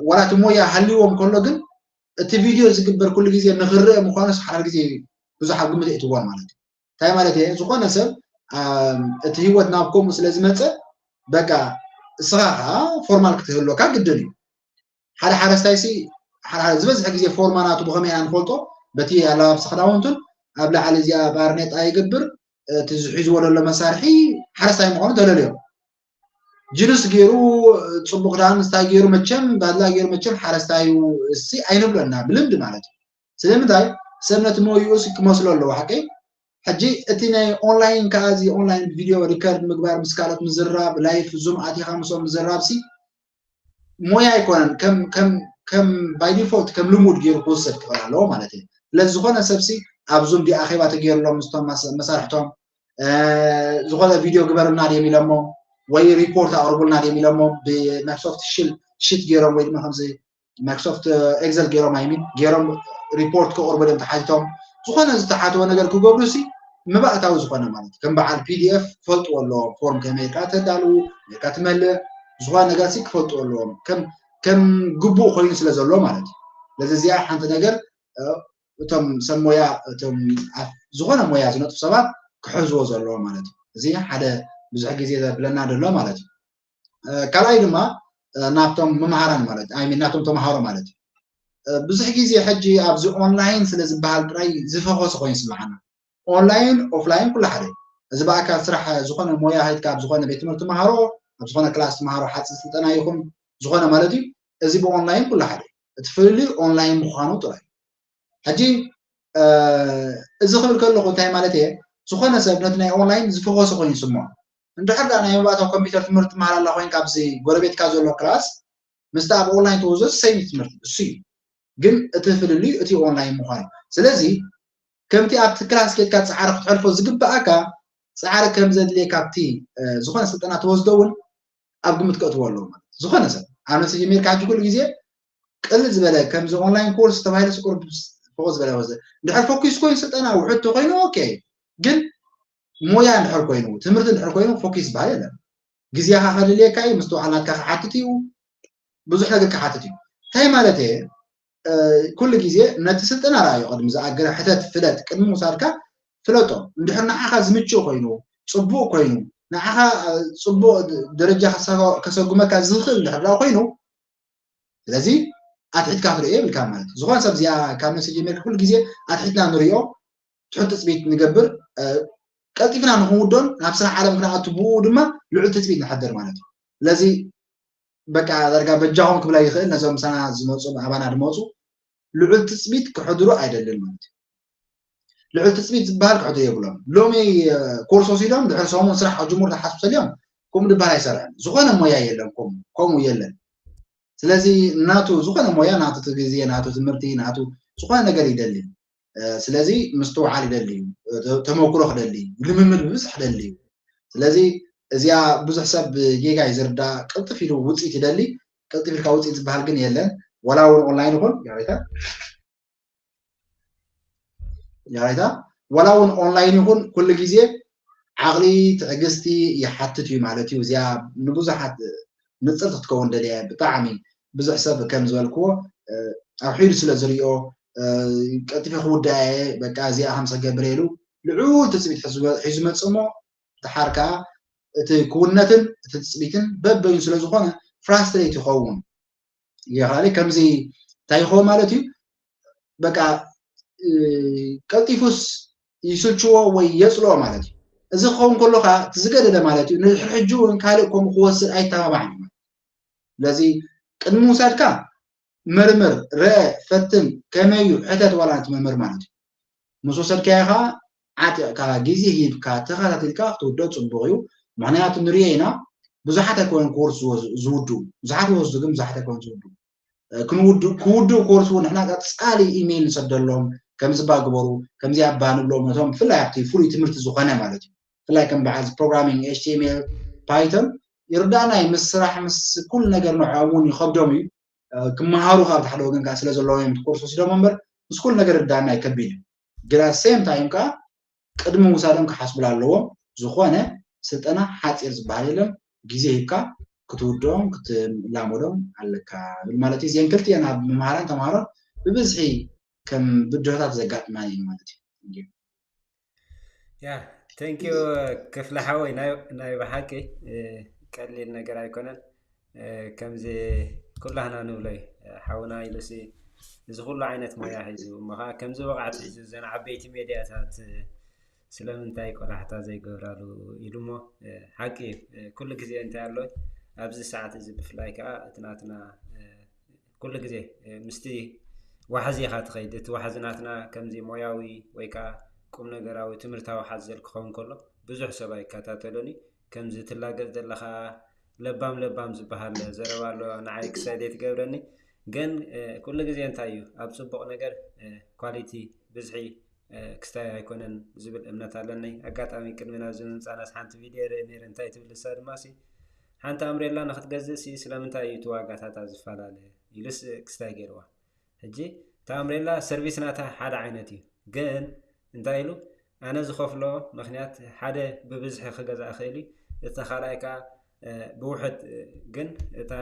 ዋላ እቲ ሞያ ሃልዎም ከሎ ግን እቲ ቪድዮ ዝግበር ኩሉ ግዜ ንኽረአ ምዃኑስ ሓደ ግዜ ብዙሕ ኣብ ግምት የእትዎን ማለት እዩ እንታይ ማለት እየ ዝኾነ ሰብ እቲ ህይወት ናብ ከምኡ ስለ ዝመፀ በቃ እስኻ ከዓ ፎርማል ክትህልወካ ግድን እዩ ሓደ ሓረስታይ ሲ ዝበዝሐ ግዜ ፎርማናቱ ብኸመይ ኢና ንፈልጦ በቲ ኣለባብሳ ክዳውንቱን ኣብ ላዕሊ እዚኣ ባርኔጣ ይገብር፣ እቲ ዝሒዝዎ ዘሎ መሳርሒ ሓረስታይ ምዃኑ ተለልዮ። ጅንስ ገይሩ፣ ጽቡቕ ክዳን ስታይ ገይሩ፣ መቸም ባድላ ገይሩ፣ መቸም ሓረስታይ እዩ እሲ ኣይንብሎና ብልምዲ ማለት እዩ። ስለምንታይ ሰብ ነቲ ሞይኡ ሲ ክመስሎ ኣለዎ ሓቀይ። ሕጂ እቲ ናይ ኦንላይን ከኣ እዚ ኦንላይን ቪድዮ ሪከርድ ምግባር፣ ምስ ካልኦት ምዝራብ፣ ላይፍ ዙም ኣቲኻ ምስኦም ምዝራብ ሲ ሞያ ኣይኮነን። ከም ከም ከም ባይ ዲፎልት ከም ልሙድ ገይሩ ክውሰድ ክኽእል ኣለዎ ማለት እዩ። ስለዚ ዝኾነ ሰብ ሲ ኣብ ዙም ዲ ኣኼባ ተገይርሎም ምስቶም መሳርሕቶም ዝኾነ ቪድዮ ግበርልና ድዮም ኢለሞ ወይ ሪፖርት ኣቕርቡልና ድዮም ኢለሞ ብማይክሮሶፍት ሽል ሽት ገይሮም ወይ ድማ ከምዚ ማይክሮሶፍት ኤክሰል ገይሮም ኣይሚን ገይሮም ሪፖርት ክቕርቡ ድዮም ተሓቲቶም ዝኾነ ዝተሓትዎ ነገር ክገብሩ ሲ መባእታዊ ዝኾነ ማለት ከም በዓል ፒዲኤፍ ክፈልጥዎ ኣለዎም። ፎርም ከመይ ኢልካ ተዳልዉ፣ ከመይ ኢልካ ትመልእ፣ ዝኾነ ነገር ሲ ክፈልጥዎ ኣለዎም። ከም ከም ግቡእ ኮይኑ ስለ ዘሎ ማለት እዩ። ስለዚ እዚኣ ሓንቲ ነገር እቶም ሰብ ሞያ እቶም ዝኾነ ሞያ ዝነጥፉ ሰባት ክሕዝዎ ዘለዎ ማለት እዩ። እዚ ሓደ ብዙሕ ግዜ ዘብለና ዘሎ ማለት እዩ። ካልኣይ ድማ ናብቶም መምሃራን ማለት ኣይ ናቶም ተምሃሮ ማለት እዩ። ብዙሕ ግዜ ሕጂ ኣብዚ ኦንላይን ስለ ዝበሃል ጥራይ ዝፈኾስ ኮይኑ ይስምዓና። ኦንላይን ኦፍላይን ኩሉ ሓደ። እዚ ብኣካል ስራሕ ዝኾነ ሞያ ሂድካ ኣብ ዝኾነ ቤት ትምህርቲ ተምሃሮ ኣብ ዝኾነ ክላስ ተምሃሮ ሓፂር ስልጠና ይኹን ዝኾነ ማለት እዩ። እዚ ብኦንላይን ኩሉ ሓደ። እቲ ፍልልይ ኦንላይን ምዃኑ ጥራይ። ሕጂ እዚ ክብል ከለኹ እንታይ ማለት እየ? ዝኾነ ሰብ ነቲ ናይ ኦንላይን ዝፈኾሰ ኮይኑ ይስምዖ። እንድሕር ዳ ናይ መባእታዊ ኮምፒውተር ትምህርቲ ትመሃር ኣላ ኮይንካ ኣብዚ ጎረቤትካ ዘሎ ክላስ ምስቲ ኣብ ኦንላይን ትወስዶ ሰይም ትምህርቲ እሱ እዩ። ግን እቲ ፍልልዩ እቲ ኦንላይን ምዃኑ። ስለዚ ከምቲ ኣብቲ ክላስ ኬድካ ጻዕሪ ክትሕልፎ ዝግብኣካ ጻዕሪ ከም ዘድልየካ ኣብቲ ዝኾነ ስልጠና ትወስዶ እውን ኣብ ግምት ከእትዎ ኣለዎ ማለት ዝኾነ ሰብ ኣብ ነፍሲ ጀሚርካ ሕጂ ኩሉ ግዜ ቅልል ዝበለ ከምዚ ኦንላይን ኮርስ ተባሂለ ስቁር ፍቑ ዝበለ ወዘ እንድሕር ፎኪስ ኮይኑ ስልጠና ውሕድ ተኮይኑ ኦኬ ግን ሞያ እንድሕር ኮይኑ ትምህርቲ እንድሕር ኮይኑ ፎኪስ ዝበሃል የለን ግዜኻ ከድልየካ እዩ ምስትውዓል ናትካ ክሓትት እዩ ብዙሕ ነገር ክሓትት እዩ እንታይ ማለት እየ ኩሉ ግዜ ነቲ ስልጠና ረኣዮ ቅድሚ ዝኣገረ ሕተት ፍለጥ ቅድሚ ምውሳድካ ፍለጦ እንድሕር ንዓኻ ዝምችእ ኮይኑ ፅቡቅ ኮይኑ ንዓኻ ፅቡቅ ደረጃ ከሰጉመካ ዝኽእል እንድሕር ኮይኑ ስለዚ ኣትሒትካ ክትሪኦ የብልካ ማለት እዩ ዝኾነ ሰብ እዚኣ ካብ ነፍሲ ጀሚርካ ኩሉ ግዜ ኣትሒትና ንሪኦ ትሑት ትፅቢት ንገብር ቀልጢፍና ንክንውዶን ናብ ስራሕ ዓለም ክንኣቱ ብኡ ድማ ልዑል ትፅቢት ንሓድር ማለት እዩ ስለዚ በቃ ዳርጋ በጃኹም ክብላ ይኽእል ነዞም ምሳና ዝመፁ ኣባና ዝመፁ ልዑል ትፅቢት ክሕድሩ ኣይደልን ማለት እዩ ልዑል ትፅቢት ዝበሃል ክሕድሩ የብሎም ሎሚ ኮርስ ወሲዶም ድሕሪ ሰሙን ስራሕ ክጅምሩ ተሓስቡ ሰሊዮም ከምኡ ዝበሃል ኣይሰርሕን ዝኾነ ሞያ የለን ከምኡ የለን ስለዚ ናቱ ዝኾነ ሞያ ናቱ ግዜ ናቱ ትምህርቲ ናቱ ዝኾነ ነገር ይደሊ ስለዚ ምስትውዓል ይደሊ እዩ ተመክሮ ክደሊ እዩ ልምምድ ብብዝሕ ክደሊ እዩ ስለዚ እዚኣ ብዙሕ ሰብ ጌጋ እዩ ዝርዳ ቅልጥፍ ኢሉ ውፅኢት ይደሊ ቅልጥፍ ኢልካ ውፅኢት ዝበሃል ግን የለን ወላ እውን ኦንላይን ይኹን ያሬታ ያሬታ ወላ እውን ኦንላይን ይኹን ኩሉ ግዜ ዓቕሊ ትዕግስቲ ይሓትት እዩ ማለት እዩ እዚኣ ንብዙሓት ንፅርቲ ክትከውን ደልያ ብጣዕሚ ብዙሕ ሰብ ከም ዝበልክዎ ኣውሒዱ ስለ ዝሪኦ ቀልጢፈ ክውዳእ እየ በቃ እዚኣ ከም ሰገብር ኢሉ ልዑል ትፅቢት ሒዙ መፅእ እሞ ደሓር ከዓ እቲ ክውነትን እቲ ትፅቢትን በበይኑ ስለ ዝኾነ ፍራስትሬት ይኸውን ይኻሊ ከምዚ እንታይ ይኸውን ማለት እዩ በቃ ቀልጢፉስ ይስልችዎ ወይ የፅልኦ ማለት እዩ እዚ ክኸውን ከሎ ከዓ እቲ ዝገደደ ማለት እዩ ንድሕሪ ሕጂ እውን ካልእ ከምኡ ክወስድ ኣይተባባዕን ማለት ስለዚ ቅድሚ ምውሳድካ መርምር፣ ርአ፣ ፈትን፣ ከመዩ፣ ሕተት ዋላ ነቲ መምህር ማለት እዩ። ምስ ወሰድካዮ ኸዓ ዓጢቕካ፣ ግዜ ሂብካ፣ ተኸታቲልካ ክትውድኦ ጽቡቕ እዩ። ምኽንያቱ ንርእዮ ኢና ብዙሓት ኣይኮኑን ኮርስ ዝወስ- ዝውድኡ፣ ብዙሓት ይወስዱ ግን ብዙሓት ኣይኮኑን ዝውድኡ። ክንውድእ ክውድእ ኮርስ እውን ንሕና ቀጻሊ ኢሜይል ንሰደሎም ከምዚ እባ ግበሩ ከምዚ እባ ንብሎም ነቶም ብፍላይ ኣብቲ ፍሉይ ትምህርቲ ዝኾነ ማለት እዩ ብፍላይ ከም በዓል ፕሮግራሚንግ ኤች ቲ ኤም ኤል ፓይቶን ይርዳእና እዩ ምስ ስራሕ ምስ ኩሉ ነገር ንዕኦም እውን ይኸብዶም እዩ ክመሃሩ ካብ ሓደ ወገን ከዓ ስለ ዘለዎም እዮም ኮርስ ወሲዶም እምበር ምስ ኩሉ ነገር ይርዳእና እዩ ከቢድ እዩ ግን ሴም ታይም ከዓ ቅድሚ ምውሳዶም ክሓስብሉ ኣለዎም ዝኾነ ስልጠና ሓፂር ዝበሃል የለን ግዜ ሂብካ ክትውድኦም ክትላመዶም ኣለካ ብል ማለት እዩ እዚአን ክልቲአን ኣብ መምሃራን ተምሃሮን ብብዝሒ ከም ብድሆታት ዘጋጥማን እዩ ማለት እዩ ያ ቴንኪዩ ክፍለ ሓወይ ናይ ብሓቂ ቀሊል ነገር ኣይኮነን ከምዚ ኩላህና ንብሎ እዩ ሓውና ኢሉሲ እዚ ኩሉ ዓይነት ሞያ ሒዙ እሞ ከዓ ከምዚ ብቕዓት ሒዙ እዘን ዓበይቲ ሜድያታት ስለምንታይ ቆላሕታ ዘይገብራሉ ኢሉ እሞ፣ ሓቂ እዩ። ኩሉ ግዜ እንታይ ኣሎ ኣብዚ ሰዓት እዚ ብፍላይ ከዓ እቲ ናትና ኩሉ ግዜ ምስቲ ዋሕዚ ኢኻ ትኸይድ። እቲ ዋሕዚ ናትና ከምዚ ሞያዊ ወይ ከዓ ቁም ነገራዊ ትምህርታዊ ሓዘል ክኸውን ከሎ ብዙሕ ሰብ ኣይከታተሎን እዩ። ከምዚ ትላገጽ ዘለኻ ለባም ለባም ዝበሃል ዘረባ ኣሎ፣ ንዓይ ክሳይ ዘይትገብረኒ። ግን ኩሉ ግዜ እንታይ እዩ ኣብ ጽቡቕ ነገር ኳሊቲ ብዝሒ ክስታይ ኣይኮነን ዝብል እምነት ኣለኒ። ኣጋጣሚ ቅድሚ ናብዚ ምምፃእናስ ሓንቲ ቪድዮ ርእ ነይረ። እንታይ ትብል እሳ ድማ ሲ ሓንቲ ኣምሬላ ንክትገዝእ ሲ ስለምንታይ እዩ እቲ ዋጋታታ ዝፈላለ ኢሉስ ክስታይ ገይርዋ። ሕጂ እታ ኣምሬላ ሰርቪስ ናታ ሓደ ዓይነት እዩ፣ ግን እንታይ ኢሉ ኣነ ዝኸፍሎ ምክንያት ሓደ ብብዝሒ ክገዛ እኽእል እዩ፣ እቲ ካልኣይ ከዓ ብውሕድ ግን እታ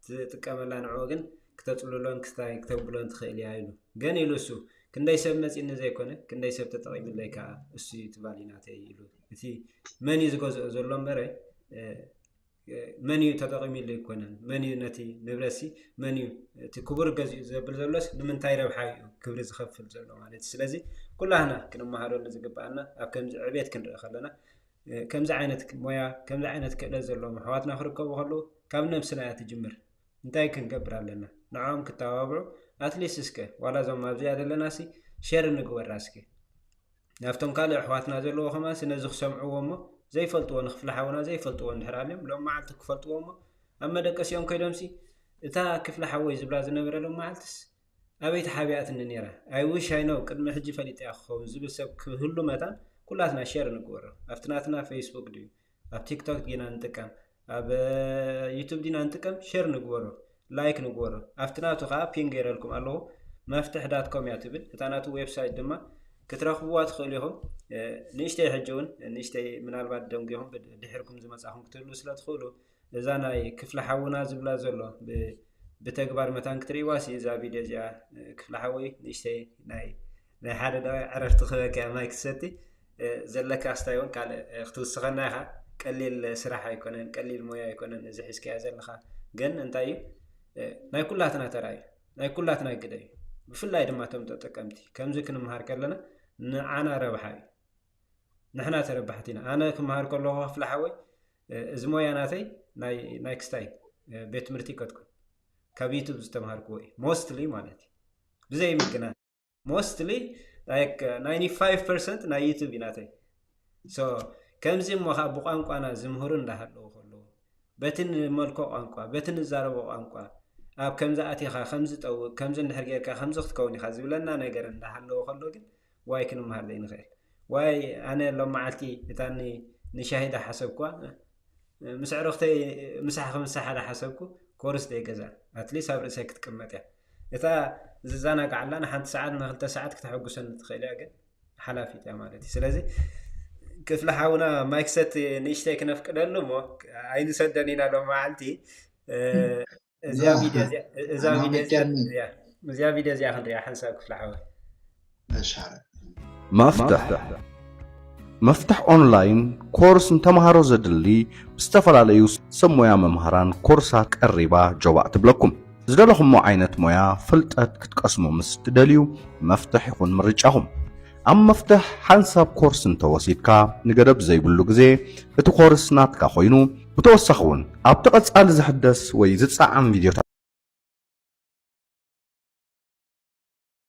ትጥቀመላ ንዕኡ ግን ክተፅልሎን ክስታይ ክተብሎን ትኽእል እያ ኢሉ። ግን ኢሉ እሱ ክንደይ ሰብ መፂኒ ዘይኮነ ክንደይ ሰብ ተጠቒምለይ ከዓ እሱ እዩ እቲ ቫሊ ናተይ ኢሉ። እቲ መን እዩ ዝገዝኦ ዘሎ እምበረ መን እዩ ተጠቒሚሉ ኣይኮነን። መን እዩ ነቲ ንብረትሲ መን እዩ እቲ ክቡር ገዚኡ ዘብል ዘሎስ ንምንታይ ረብሓ እዩ ክብሪ ዝኸፍል ዘሎ ማለት እዩ። ስለዚ ኩላህና ክንመሃረሉ ዝግበኣና ኣብ ከምዚ ዕቤት ክንርኢ ከለና ከምዚ ዓይነት ሞያ ከምዚ ዓይነት ክእለት ዘለዎም ኣሕዋትና ክርከቡ ከለዉ ካብ ነብስና እያ ትጅምር። እንታይ ክንገብር ኣለና ንዕኦም ክተባብዑ? ኣትሊስት እስከ ዋላ እዞም ኣብዚኣ ዘለና ሲ ሸር ንግበራ እስከ ናብቶም ካልእ ኣሕዋትና ዘለዎ ከማንሲ ነዚ ክሰምዕዎ እሞ ዘይፈልጥዎ ንክፍሊ ሓውና ዘይፈልጥዎ እንድሕር ኣልዮም ሎም መዓልቲ ክፈልጥዎ እሞ ኣብ መደቀሲኦም ከይዶምሲ እታ ክፍሊ ሓወይ ዝብላ ዝነበረ ሎም መዓልትስ ኣበይ ተሓቢኣትኒ ነይራ? I wish I know ቅድሚ ሕጂ ፈሊጠያ ክኸውን ዝብል ሰብ ክህሉ መታን ኩላትና ሸር ንግበሮ። ኣብቲ ናትና ፌስቡክ ድዩ ኣብ ቲክቶክ ዲና ንጥቀም ኣብ ዩቱብ ዲና ንጥቀም ሸር ንግበሮ ላይክ ንግበሮ። ኣብቲ ናቱ ከዓ ፒን ገይረልኩም ኣለኹ መፍትሕ ዳት ኮም እያ ትብል እታ ናቱ ዌብሳይት ድማ ክትረኽብዋ ትኽእሉ ኢኹም። ንእሽተይ ሕጂ እውን ንእሽተይ ምናልባት ደንጊኹም ድሕርኩም ዝመፃኹም ክትህሉ ስለ ትኽእሉ እዛ ናይ ክፍሊ ሓውና ዝብላ ዘሎ ብተግባር መታን ክትርእይዋ ሲ እዛ ቪድዮ እዚኣ ክፍሊ ሓወይ ንእሽተይ ናይ ናይ ሓደ ዳዋይ ዕረፍቲ ክበካ ማይ ክትሰቲ ዘለካ ስታይ እውን ካልእ ክትውስኸና ኢኻ። ቀሊል ስራሕ ኣይኮነን፣ ቀሊል ሞያ ኣይኮነን እዚ ሒዝካዮ ዘለኻ። ግን እንታይ እዩ ናይ ኩላትና ተራ እዩ፣ ናይ ኩላትና ግደ እዩ። ብፍላይ ድማ እቶም ተጠቀምቲ ከምዚ ክንምሃር ከለና ንዓና ረብሓ እዩ። ንሕና ተረባሕቲ ኢና። ኣነ ክመሃር ከለኹ ክፍሊ ሓወይ እዚ ሞያ ናተይ ናይ ክስታይ ቤት ትምህርቲ ይከትኩን ካብ ዩቱብ ዝተምሃርክዎ እዩ ሞስትሊ ማለት እዩ ብዘይ ምግናን ሞስትሊ like ninety five percent ናይ ዩቱብ እዩ ናተይ። So ከምዚ እሞ ከዓ ብቋንቋና ዝምህሩ እንዳሃለዉ ከለዉ በቲ ንመልኮ ቋንቋ በቲ ንዛረቦ ቋንቋ ኣብ ከምዚ ኣቲኻ ከምዚ ጠውቅ ከምዚ እንድሕር ጌርካ ከምዚ ክትከውን ኢኻ ዝብለና ነገር እንዳሃለወ ከሎ ግን ዋይ ክንመሃር ዘይንኽእል ዋይ ኣነ ሎም መዓልቲ እታ ንሻሂ ዳሓሰብኩዋ ምስ ዕርኽተይ ምሳሕ ክምሳሕ ዳሓሰብኩ ኮርስ ደይገዛ ኣትሊስ ኣብ ርእሰይ ክትቅመጥ እያ እታ ዝዘናግዓላ ንሓንቲ ሰዓት ንክልተ ሰዓት ክተሐጉሰኒ ትኽእል እያ ግን ሓላፊት እያ ማለት እዩ ስለዚ ክፍሊ ሓውና ማይክሰት ንእሽተይ ክነፍቅደሉ እሞ ኣይንሰደን ኢና ሎም መዓልቲ እዛ ቪድዮ እዚኣ እዛ ቪድዮ እዚኣ እያ እዚኣ ቪድዮ እዚኣ ክንሪኣ ሓንሳብ ክፍሊ ሓወይ መፍትሕ መፍትሕ ኦንላይን ኮርስ ንተምሃሮ ዘድሊ ብዝተፈላለዩ ሰብ ሞያ መምሃራን ኮርሳት ቀሪባ ጆባእ ትብለኩም ዝደለኹሞ ዓይነት ሞያ ፍልጠት ክትቀስሙ ምስ ትደልዩ መፍትሕ ይኹን ምርጫኹም ኣብ መፍትሕ ሓንሳብ ኮርስ እንተወሲድካ ንገደብ ዘይብሉ ግዜ እቲ ኮርስ ናትካ ኮይኑ ብተወሳኺ እውን ኣብቲ ቀፃሊ ዝሕደስ ወይ ዝፀዓም ቪድዮታት